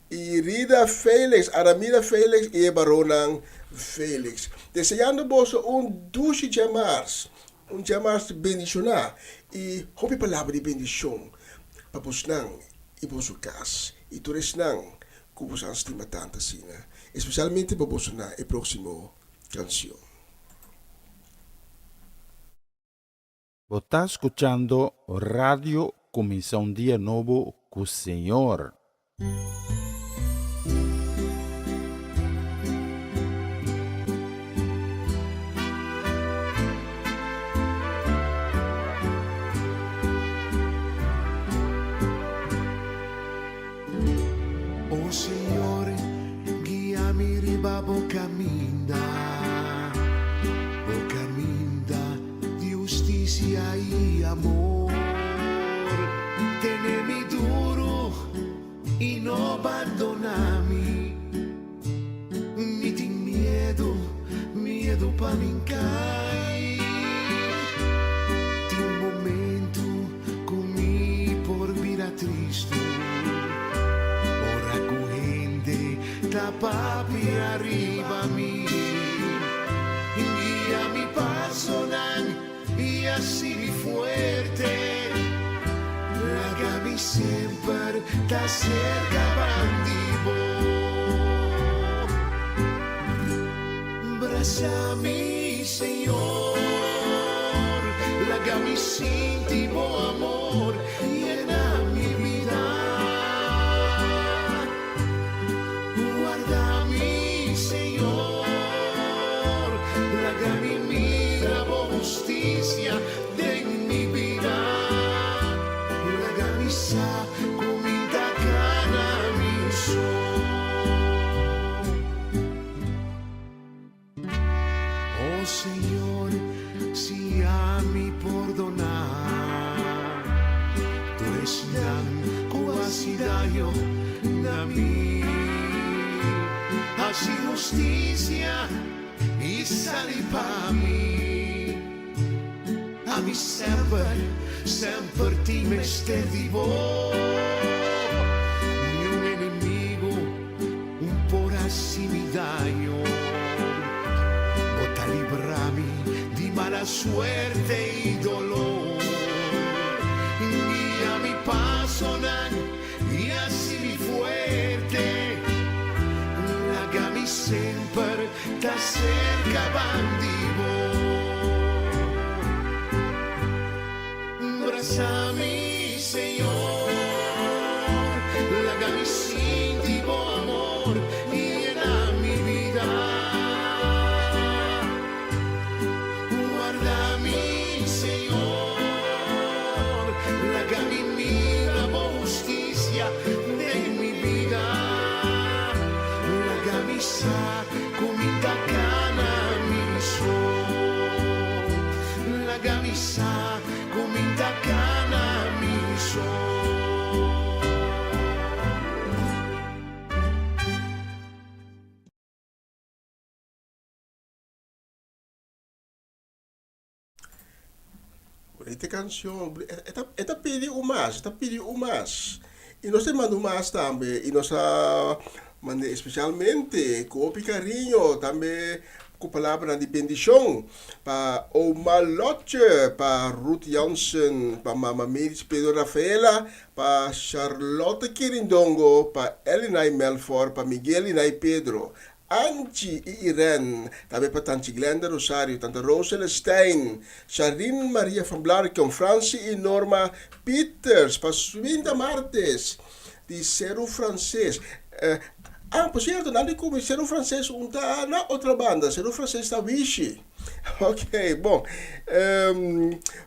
Irida Felix, Aramida Felix y e baronnan Felix. Deseando boso un dushi djamars, un djamars bendiciona y hopi palabra di bendicion pa bosnan y boso cas y tur esnan cu boso stima tanto asina, especialmente pa boso na e proximo cancion. Bo ta scuchando Radio Cuminsa un Dia Nobo cu Señor. O Señor, guia mi riba bo caminda, bo caminda di husticia y amor. Tene mi duro y no bandona mi. Mi tin miedo, miedo pa mi cai. Tin momento cu mi por bira tristo, ora cu hende ta papia riba mi. Guia mi pasonan y haci mi fuerte, laga mi semper ta cerca bandi bo. Brasa mi, Señor, laga mi sinti bo amor yena mi bida. Warda mi, Señor, laga mi mira bo husticia den mi bida. Laga mi sa cu mi ta cana mi so. Oh Señor, si ami pordoná tur esnan ku hasi daño na mi, hasi hustisia i sali pa mi. Ami semper, semper tin mester di bo. Niun enemigo Un por hasi mi daño. Bo ta libra mi di mala suerte i dolor. Guia mi pasonan i hasi mi fuerte. Laga mi semper ta serka bandi bo. Brasa mi, Señor, laga mi sinti bo amor yena mi bida. Warda mi, Señor, laga mi mira bo husticia den mi bida. Laga mi sa cu mi ta cana mi so. Laga mi sa Ku mi ta kana mi so. Bonita canción. E ta, e ta pidi un mas, e ta pidi un mas. Y nos te manda un mas tambe. Y nos a manda especialmente cu hopi cariño tambe cu palabranan di bendicion pa Oma Lotje, pa Ruth Jansen, pa Mama Melis Pedro Rafaela, pa Charlotte Kirindongo, pa Elinay Melfor, pa Miguel Inay Pedro, Anchi i Irene, tambe pa Tanchi Glenda Rosario, Tanta Rose Celestijn, Sharine Maria van Blaricum, Franci i Norma Pieters, pa Swinda Martes di Seru Frances. Ah, por cierto, nan di cu mi Seru Frances un ta na otra banda, Seru Frances ta Wishi. Ok, bon.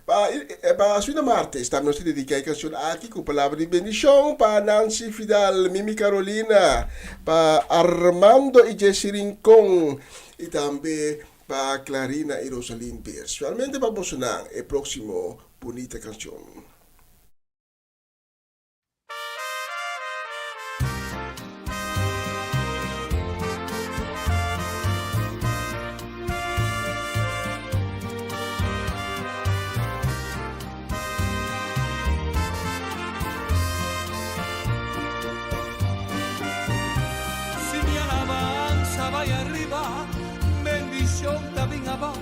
Pa, pa Swinda Martes tambe nos ta dedica e cancion aki cu palabra di bendicion pa Nancy Fidal, Mimi Carolina, pa Armando y Jessy Rincon y tambe pa Clarina y Rosalyn Beers. Finalmente pa bosonan e proximo bunita cancion. Si mi alabansa bai ariba, bendicion ta bin abao.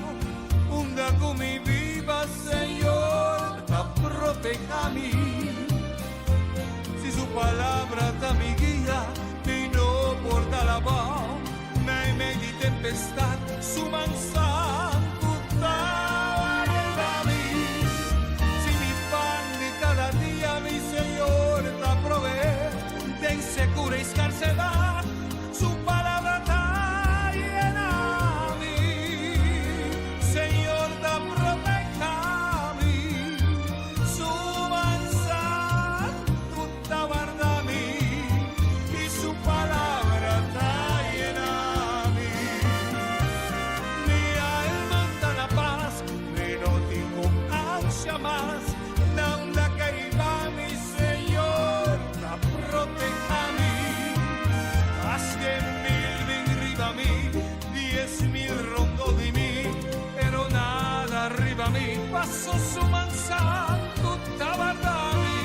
Unda cu mi biba, Señor ta proteha mi. Si su palabra ta mi guia, mi no por dal abao. Meimei di tempestad, su man santu ta warda mi. Si mi pan di cada dia, mi Señor ta proveé. Den secura y scarsedad, Su palabra ta yena mi, Señor ta proteha mi, Su man santu ta warda mi, i Su palabra ta yena mi. Mi alma ta na pas, mi no tin ku ansha mas, na unda ke riba mi Señor ta proteha mi. Haske mil bin riba mi, 10,000 rondo di mi, pero nada riba mi, paso su man santu ta warda mi.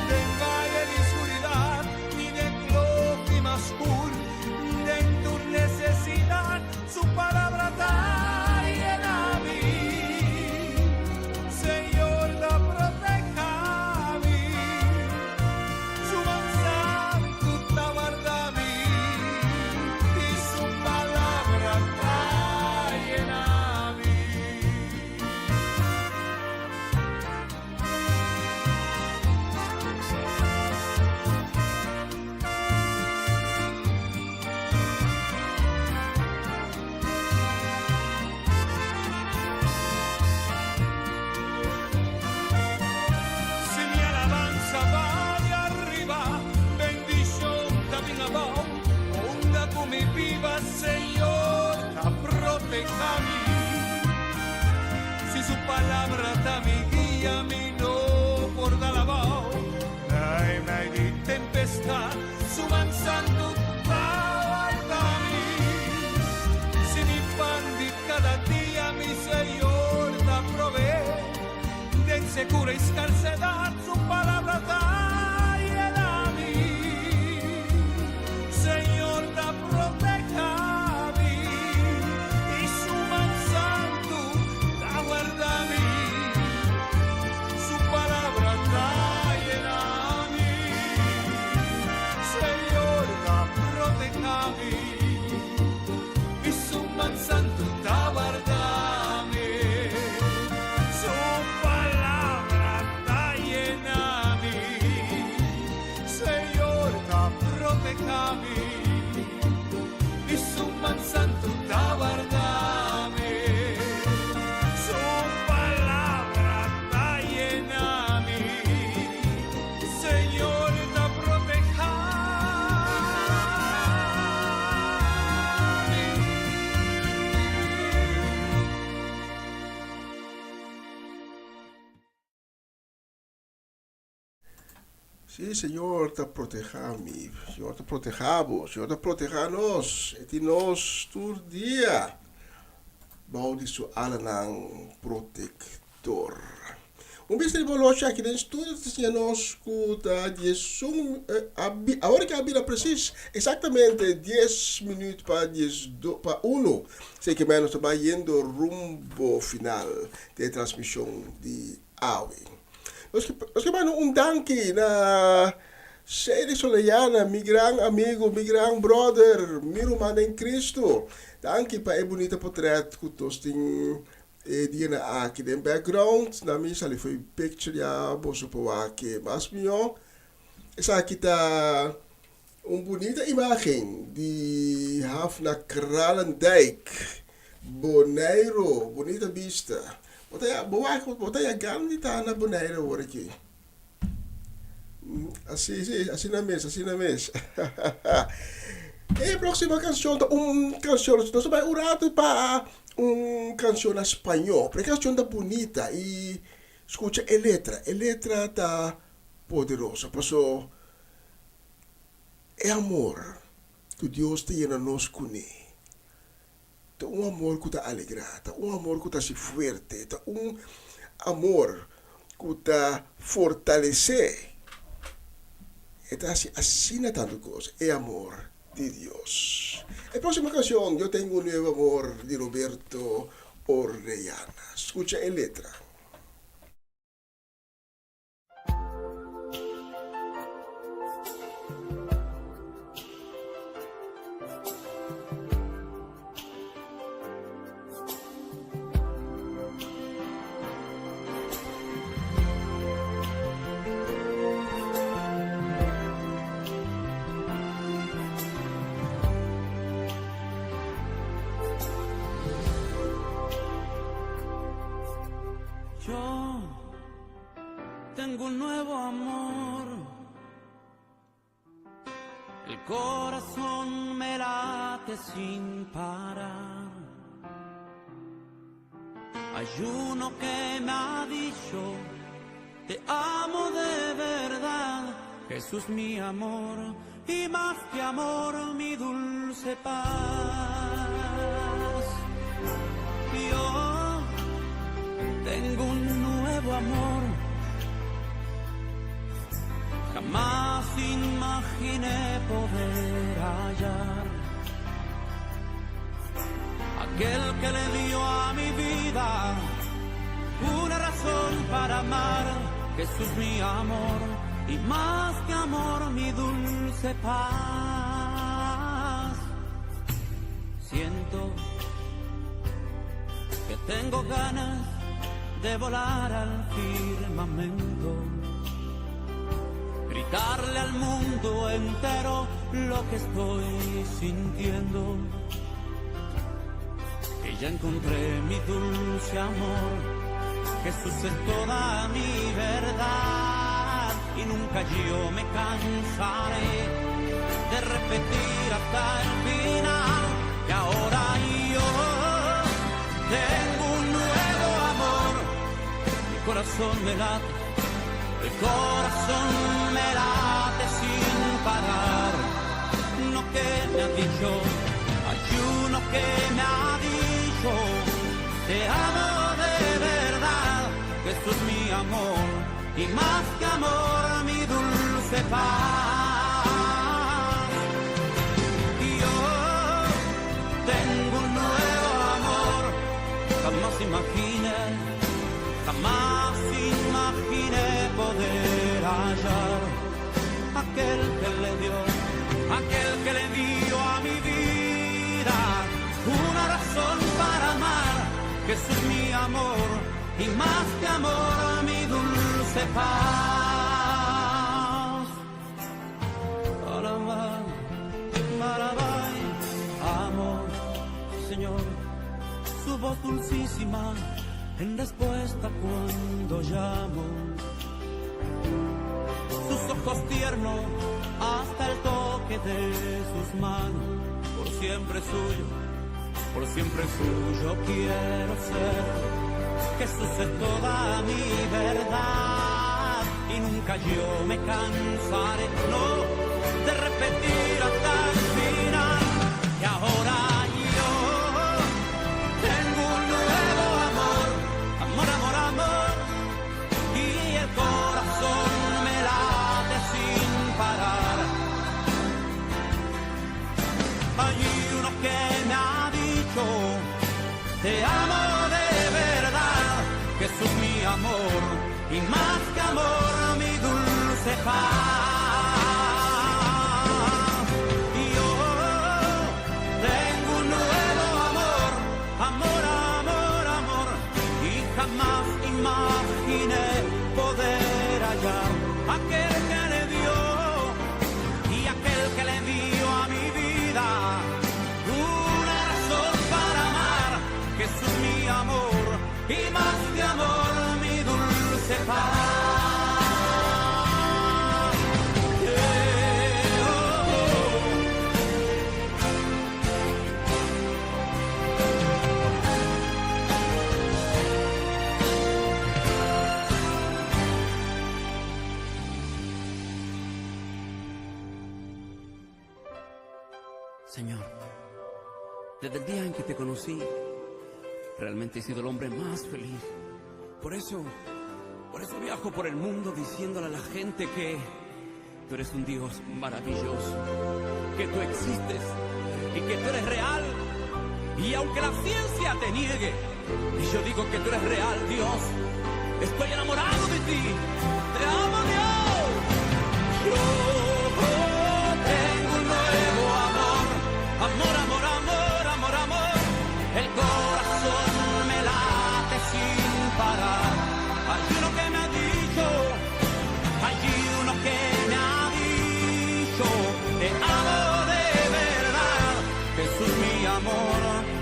Den valle di scuridad ni den klofi mas scur, den tur necesidad su palabra ta yena mi. Señor ta proteha mi, su man santu ta warda mi, i su palabra ta yena mi. Si mi alabansa bai ariba, bendicion ta bin abao. Unda cu mi biba, Señor ta proteha mi. Si su palabra ta mi guia, mi no por dal abao. Meimei di tempestad, su man santu ta warda mi. Si mi pan di cada dia mi Señor ta proveé, den secura y scarsedad su palabra ta yena mi. Señor ta proteha mi y su man santu ta warda mi. Su palabra ta yena mi. Señor ta proteha mi y su man santu ta warda mi. Su palabra ta yena mi. Señor ta proteha mi y su man santu ta warda mi. Su palabra ta yena mi. Señor ta proteha mi. Sí, Señor ta proteha mi, Señor ta proteha bo, Señor ta proteha nos, e tin nos tur dia bou di su alanan protector. Pastor. Un bista riba oloshi aki den studio ta siña nos ku ta diesun, awor ke a bira presis eksaktamente dies minüt pa diesdo pa unu. Esei ke mei nos ta bai yendo rumbo final di e transmishon di awe. Nos ke nos ke manda un danki na Shady Soleyana, mi gran amigu, mi gran brother, mi ruman den Kristu. Danki pa e bunita potret ku nos tin E dianan aki den background na mi sali fo'i picture ya boso por wak e mas mihó. Esaki ta un bunita imagen di haf na Kralendijk, Boneiru. Bunita bista. Bo ta ya bo wak bo ta ya gana di ta na Boneiru awor aki. Así, sí, asina mes, asina mes. E próxima canción ta un canción, nos ta bai un rato pa un canción na spañó, pero e canción ta bunita y scucha e letra, e letra ta poderoso, paso e amor cu Dios ta yena nos cune Ta un amor ku ta alegrá, ta un amor ku ta hasi fuerte, ta un amor ku ta fortalesé. E ta hasi asina tantu kos, e amor di Dios. E próksimo kanshon, Yo tengo un nuevo amor di Roberto Orellana. Skucha e letra. Yo tengo un nuevo amor. El corazón me late sin parar. Hay uno que me ha dicho, te amo de verdad. Jesús mi amor y más que amor mi dulce paz. Yo tengo un nuevo amor. Jamás imaginé poder hallar aquel que le dio a mi vida una razón para amar. Jesús mi amor y más que amor mi dulce paz. Siento que tengo ganas de volar al firmamento, gritarle al mundo entero lo que estoy sintiendo. Que ya encontré mi dulce amor, Jesús es toda mi verdad y nunca yo me cansaré de repetir hasta el final que ahora yo tengo un nuevo amor. Mi corazón me late, el corazón me late sin parar. Uno que me ha dicho, hay uno que me ha dicho, te amo de verdad, Jesús mi amor y más que amor mi dulce paz. Yo tengo un nuevo amor, jamás imaginé, jamás imaginé poder hallar aquel que le dio, aquel que le dio a mi vida una razón para amar, Jesús mi amor y más que amor mi dulce paz. Alabá, alabá, amor, Señor, su voz dulcísima en respuesta cuando llamo. Sus ojos tiernos hasta el toque de sus manos, por siempre suyo, por siempre suyo quiero ser. Jesús es toda mi verdad y nunca yo me cansaré, no, de repetir hasta el final que ahora yo tengo un nuevo amor, amor, amor, amor. Y más que amor, mi dulce paz. Yo tengo un nuevo amor, amor, amor, amor. Y jamás imaginé poder hallar aquel que le dio y aquel que le dio a mi vida una razón para amar. Jesús mi amor y más que amor mi dulce paz. Eh, oh, oh. Señor, desde el día en que te conocí, realmente he sido el hombre más feliz. Por eso, por eso viajo por el mundo diciéndole a la gente que tú eres un Dios maravilloso, que tú existes y que tú eres real. Y aunque la ciencia te niegue, y yo digo que tú eres real, Dios, estoy enamorado de ti. Te amo, Dios. Yo tengo un nuevo amor, amor, amor, amor, amor, amor. El corazón me late sin parar. Hay uno que me ha dicho, hay uno que me ha dicho, te amo de verdad. Jesús mi amor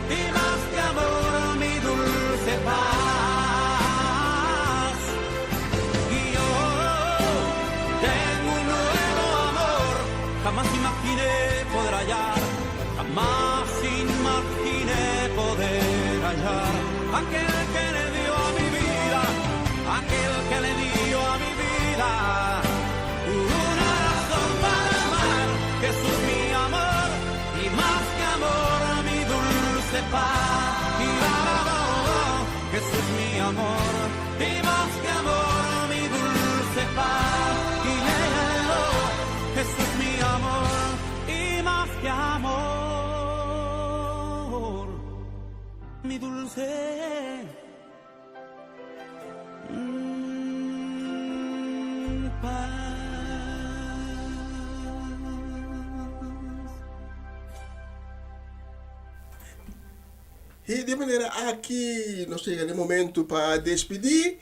y más que amor mi dulce paz. Y yo tengo un nuevo amor, jamás imaginé poder hallar, jamás imaginé poder hallar aquel que le dio a mi vida, aquel que le dio a mi vida una razón para amar, Jesús mi amor y más que amor mi dulce paz. Y oh, oh, oh, Jesús mi amor y más que amor mi dulce paz. Y eh, oh, Jesús mi amor y más que amor mi dulce paz. I di e manera aki nos ta yega na e momento pa despidí.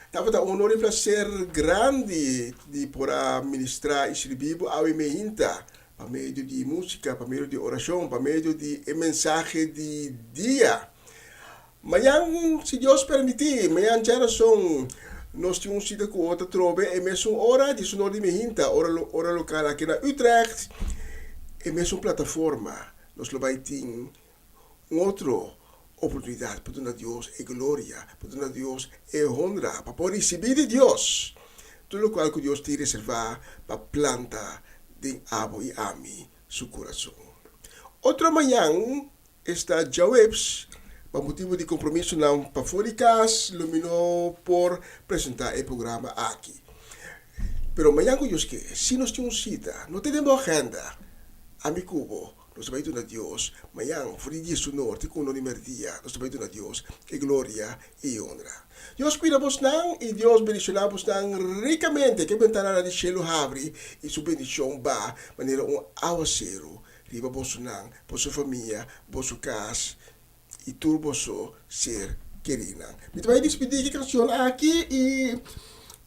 Tabata un honor i plaser grandi di por a ministrá i sirbí bo awe meinta pa medio di músika, pa medio di orashon, pa medio di e mensahe di dia. Mañan, si Dios permití, mañan djarason, nos tin un sita ku otro atrobe e mesun ora, diesunor di meinta, ora ora lokal aki na Utrecht, e mesun plataforma. Nos lo bai tin Un otro oportunidat pa duna Dios e gloria, pa duna Dios e honra, pa por risibí di Dios tur lokual ku Dios tin reservá pa planta den abo i ami su kurason. Otro mañan esta djaweps, pa motibu di kompromisonan pafó di kas, lo mi no por presentá e programa aki. Pero mañan ku Dios ke, si nos tin un sita, no tene bo agenda, ami ku bo Nos ta bai duna Dios mañan for di diesunor te ku uno di merdia. Nos ta bai duna Dios e gloria i e honra. Dios kuida bosnan i Dios bendishoná bosnan rikamente. Ke bentananan di shelu habri i su bendishon ba manera un awaseru riba bosonan, boso famia, boso kas i tur boso ser kerinan. Mi ta bai dispidí ki kanshon aki i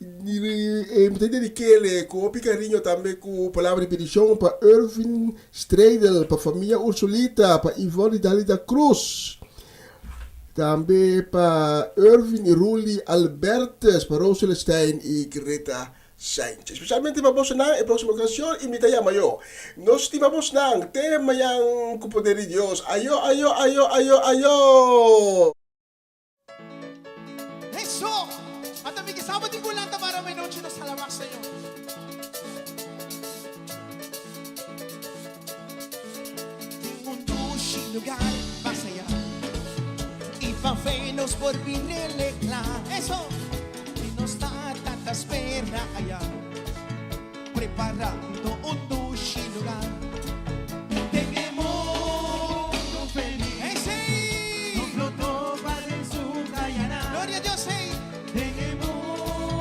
mi ta dedik'el ku hopi kariño tambe ku palabra di bendishon pa Ervin Streidel, pa famia Ursulita, pa Ivonne di Dalida Cruz, tambe pa Ervin i Ruli Albertus, pa Rose Celestijn i Greta Sanchez. Spesialmente pa bosonan e próksimo kanshon i mi ta yama yo. Nos stima bosnan te mañan ku poder di Dios. Ayo ayo ayo ayo ayo! Eso! Ata mi kisa bo tin ku lanta para menochi nos alabá Señor. Tin un dushi lugar mas ayá i pa fe nos por bin releclá. Eso! I nos Tata ta spera ayá, preparando un dushi lugar. Den e mundu felis. Hey, sí! Nos lo topa den su kayanan. Gloria a Dios, hey! Den e mundu.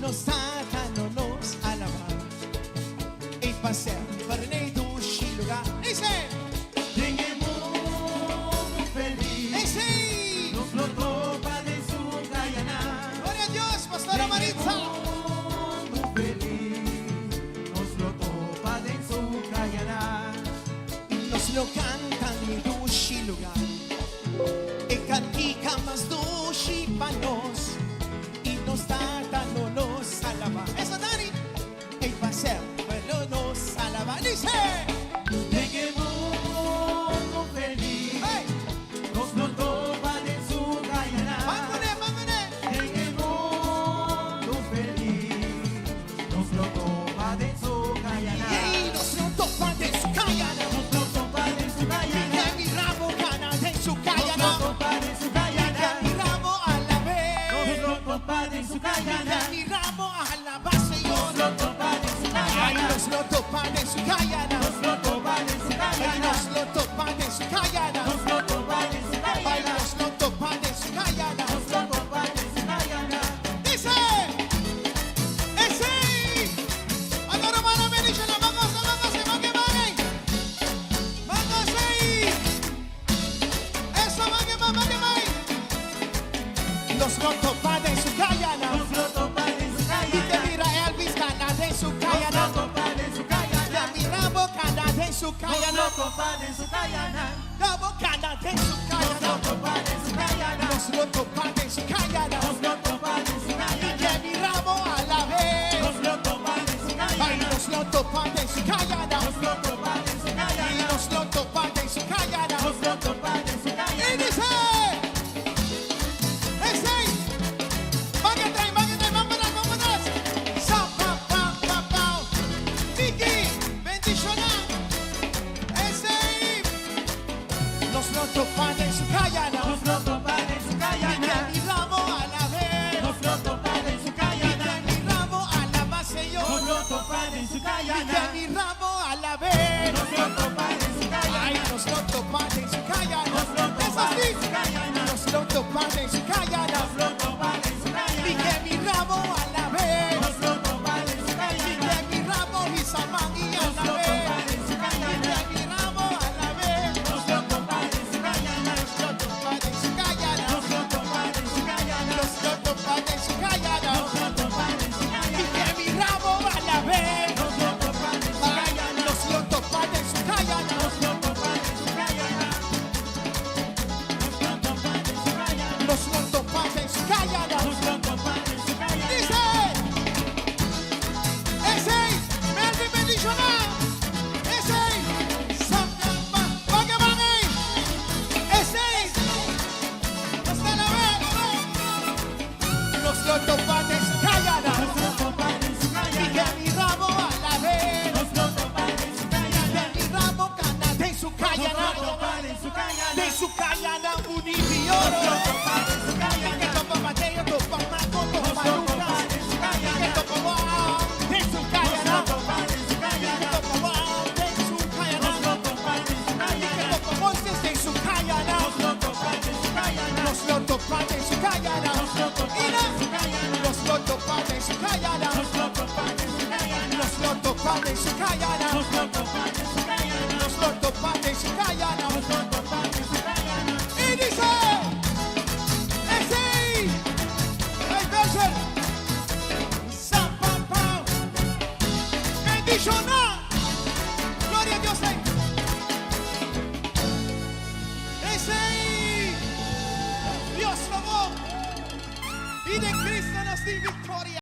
nos tata lo nos alabá. I pa semper n'e dushi lugá. Dice! Den e mundu felis. Ey, Nos lo topa den su kayanan. Gloria a Dios, Pastora Maritza. Mundu felis. Nos lo topa den su kayanan. Nos lo kanta den dushi lugá. E kantika mas dushi pa nos. I nos tata lo nos alabá. Eso, Dani. I pa semper lo nos alabá. Dice! Den e mundu felis. Hey! Nos lo topa den su kayanan. Vámonos, vámonos. Den e mundu felis. Nos lo topa den su kayanan. Ey, nos lo topa den su kayana. Nos lo topa den su kayanan. Que mi rabo cana den su Nos kayana. lo topa den su Que kayanan. mi rabo alabé. Nos lo topa den su kayanan. Que mi rabo alabá, Señor. Nos lo topa den su Ay, kayana. nos lo topa den su kayana. Nos lo topa den su Ay, kayana. nos lo topa den su kayana. Nos lo topa den su Ay, kayana. nos lo topa den su kayana. Nos lo topa den su kayana. Dice, ese, ahora van a venir, vamos, vamos, vamos, vamos, vamos, eso, vamos, vamos, vamos. Nos lo topa den su kayana. Nos lo topa den su Y te kayana. mira Elvis cana den su Nos lo kayana. topa den su kayana. Te mira bocana den su Nos kayana. lo topa den su kayana. La bocana den su Nos kayana. lo topa den su kayana. Nos lo topa den su kayana. Nos lo topa den su Y kayana. que miramos a la vez. Nos lo topa den su Ay, kayana. nos lo topa den su kayana. Nos lo topa den su Y kayana. nos lo topa den su kayana. Nos lo topa den su Y kayana. dice, ese, van a traer, van a traer, van para atrás, van para atrás. Sa, pa, pa, pa, pa. Vicky, bendiciona. Ese, nos lo topa den su kayana. Nos lo topa den su Y kayana. que miramos a la vez. Nos lo topa den su Y kayana. que miramos a la base, Señor. Nos lo topa den su Y que kayana. miramos a la vez. Nos lo topa den su Ay, kayana. nos lo topa den su kayana. Nos lo Es topa así. den su kayana. Nos lo topa den su kayana. Nos lo topa den su Y kayana. que miramos a la vez. Nos lo topa den su Y kayana. que miramos y samán y a Nos la lo vez. topa den su Y kayana. que miramos a la vez. Nos lo topa den su kayana. Nos lo topa den su kayana. Nos lo topa den su kayana. Nos lo topa den su kayana. Nos lo topa den su Y kayana. que miramos a la vez. Nos lo topa den su Ay, kayana. nos lo topa den su kayana. Nos lo topa den su kayana. Nos lo topa den su kayana. Nos lo topa den su kayana. Nos lo topa den su kayana. Dice, ese, Melvin bendiciona. Ese, van que van ahí. Ese, hasta la vez. Nos lo topa den su kayana. Nos lo topa den su Y kayana. que mi ramo a la vez. Nos lo topa den su Y kayana. que mi ramo cana den su Nos kayana. lo topa den su kayana. Den su kayana unifioro. Nos lo topa den su Y que kayana. topa Mateo, topa Marco, topa Nos lo Lucas. topa den su Y que kayana. topa Juan den su Nos kayana. lo topa den su Y que kayana. topa Juan den su kayana. Nos lo topa den su Y que kayana. topa Moisés den su kayana. Nos lo topa den su kayana. Nos lo topa den su kayana. Nos lo topa Mira. den su kayana. Nos lo topa den su kayana. Nos lo topa den su kayana. Nos lo topa den su kayana. Nos lo topa den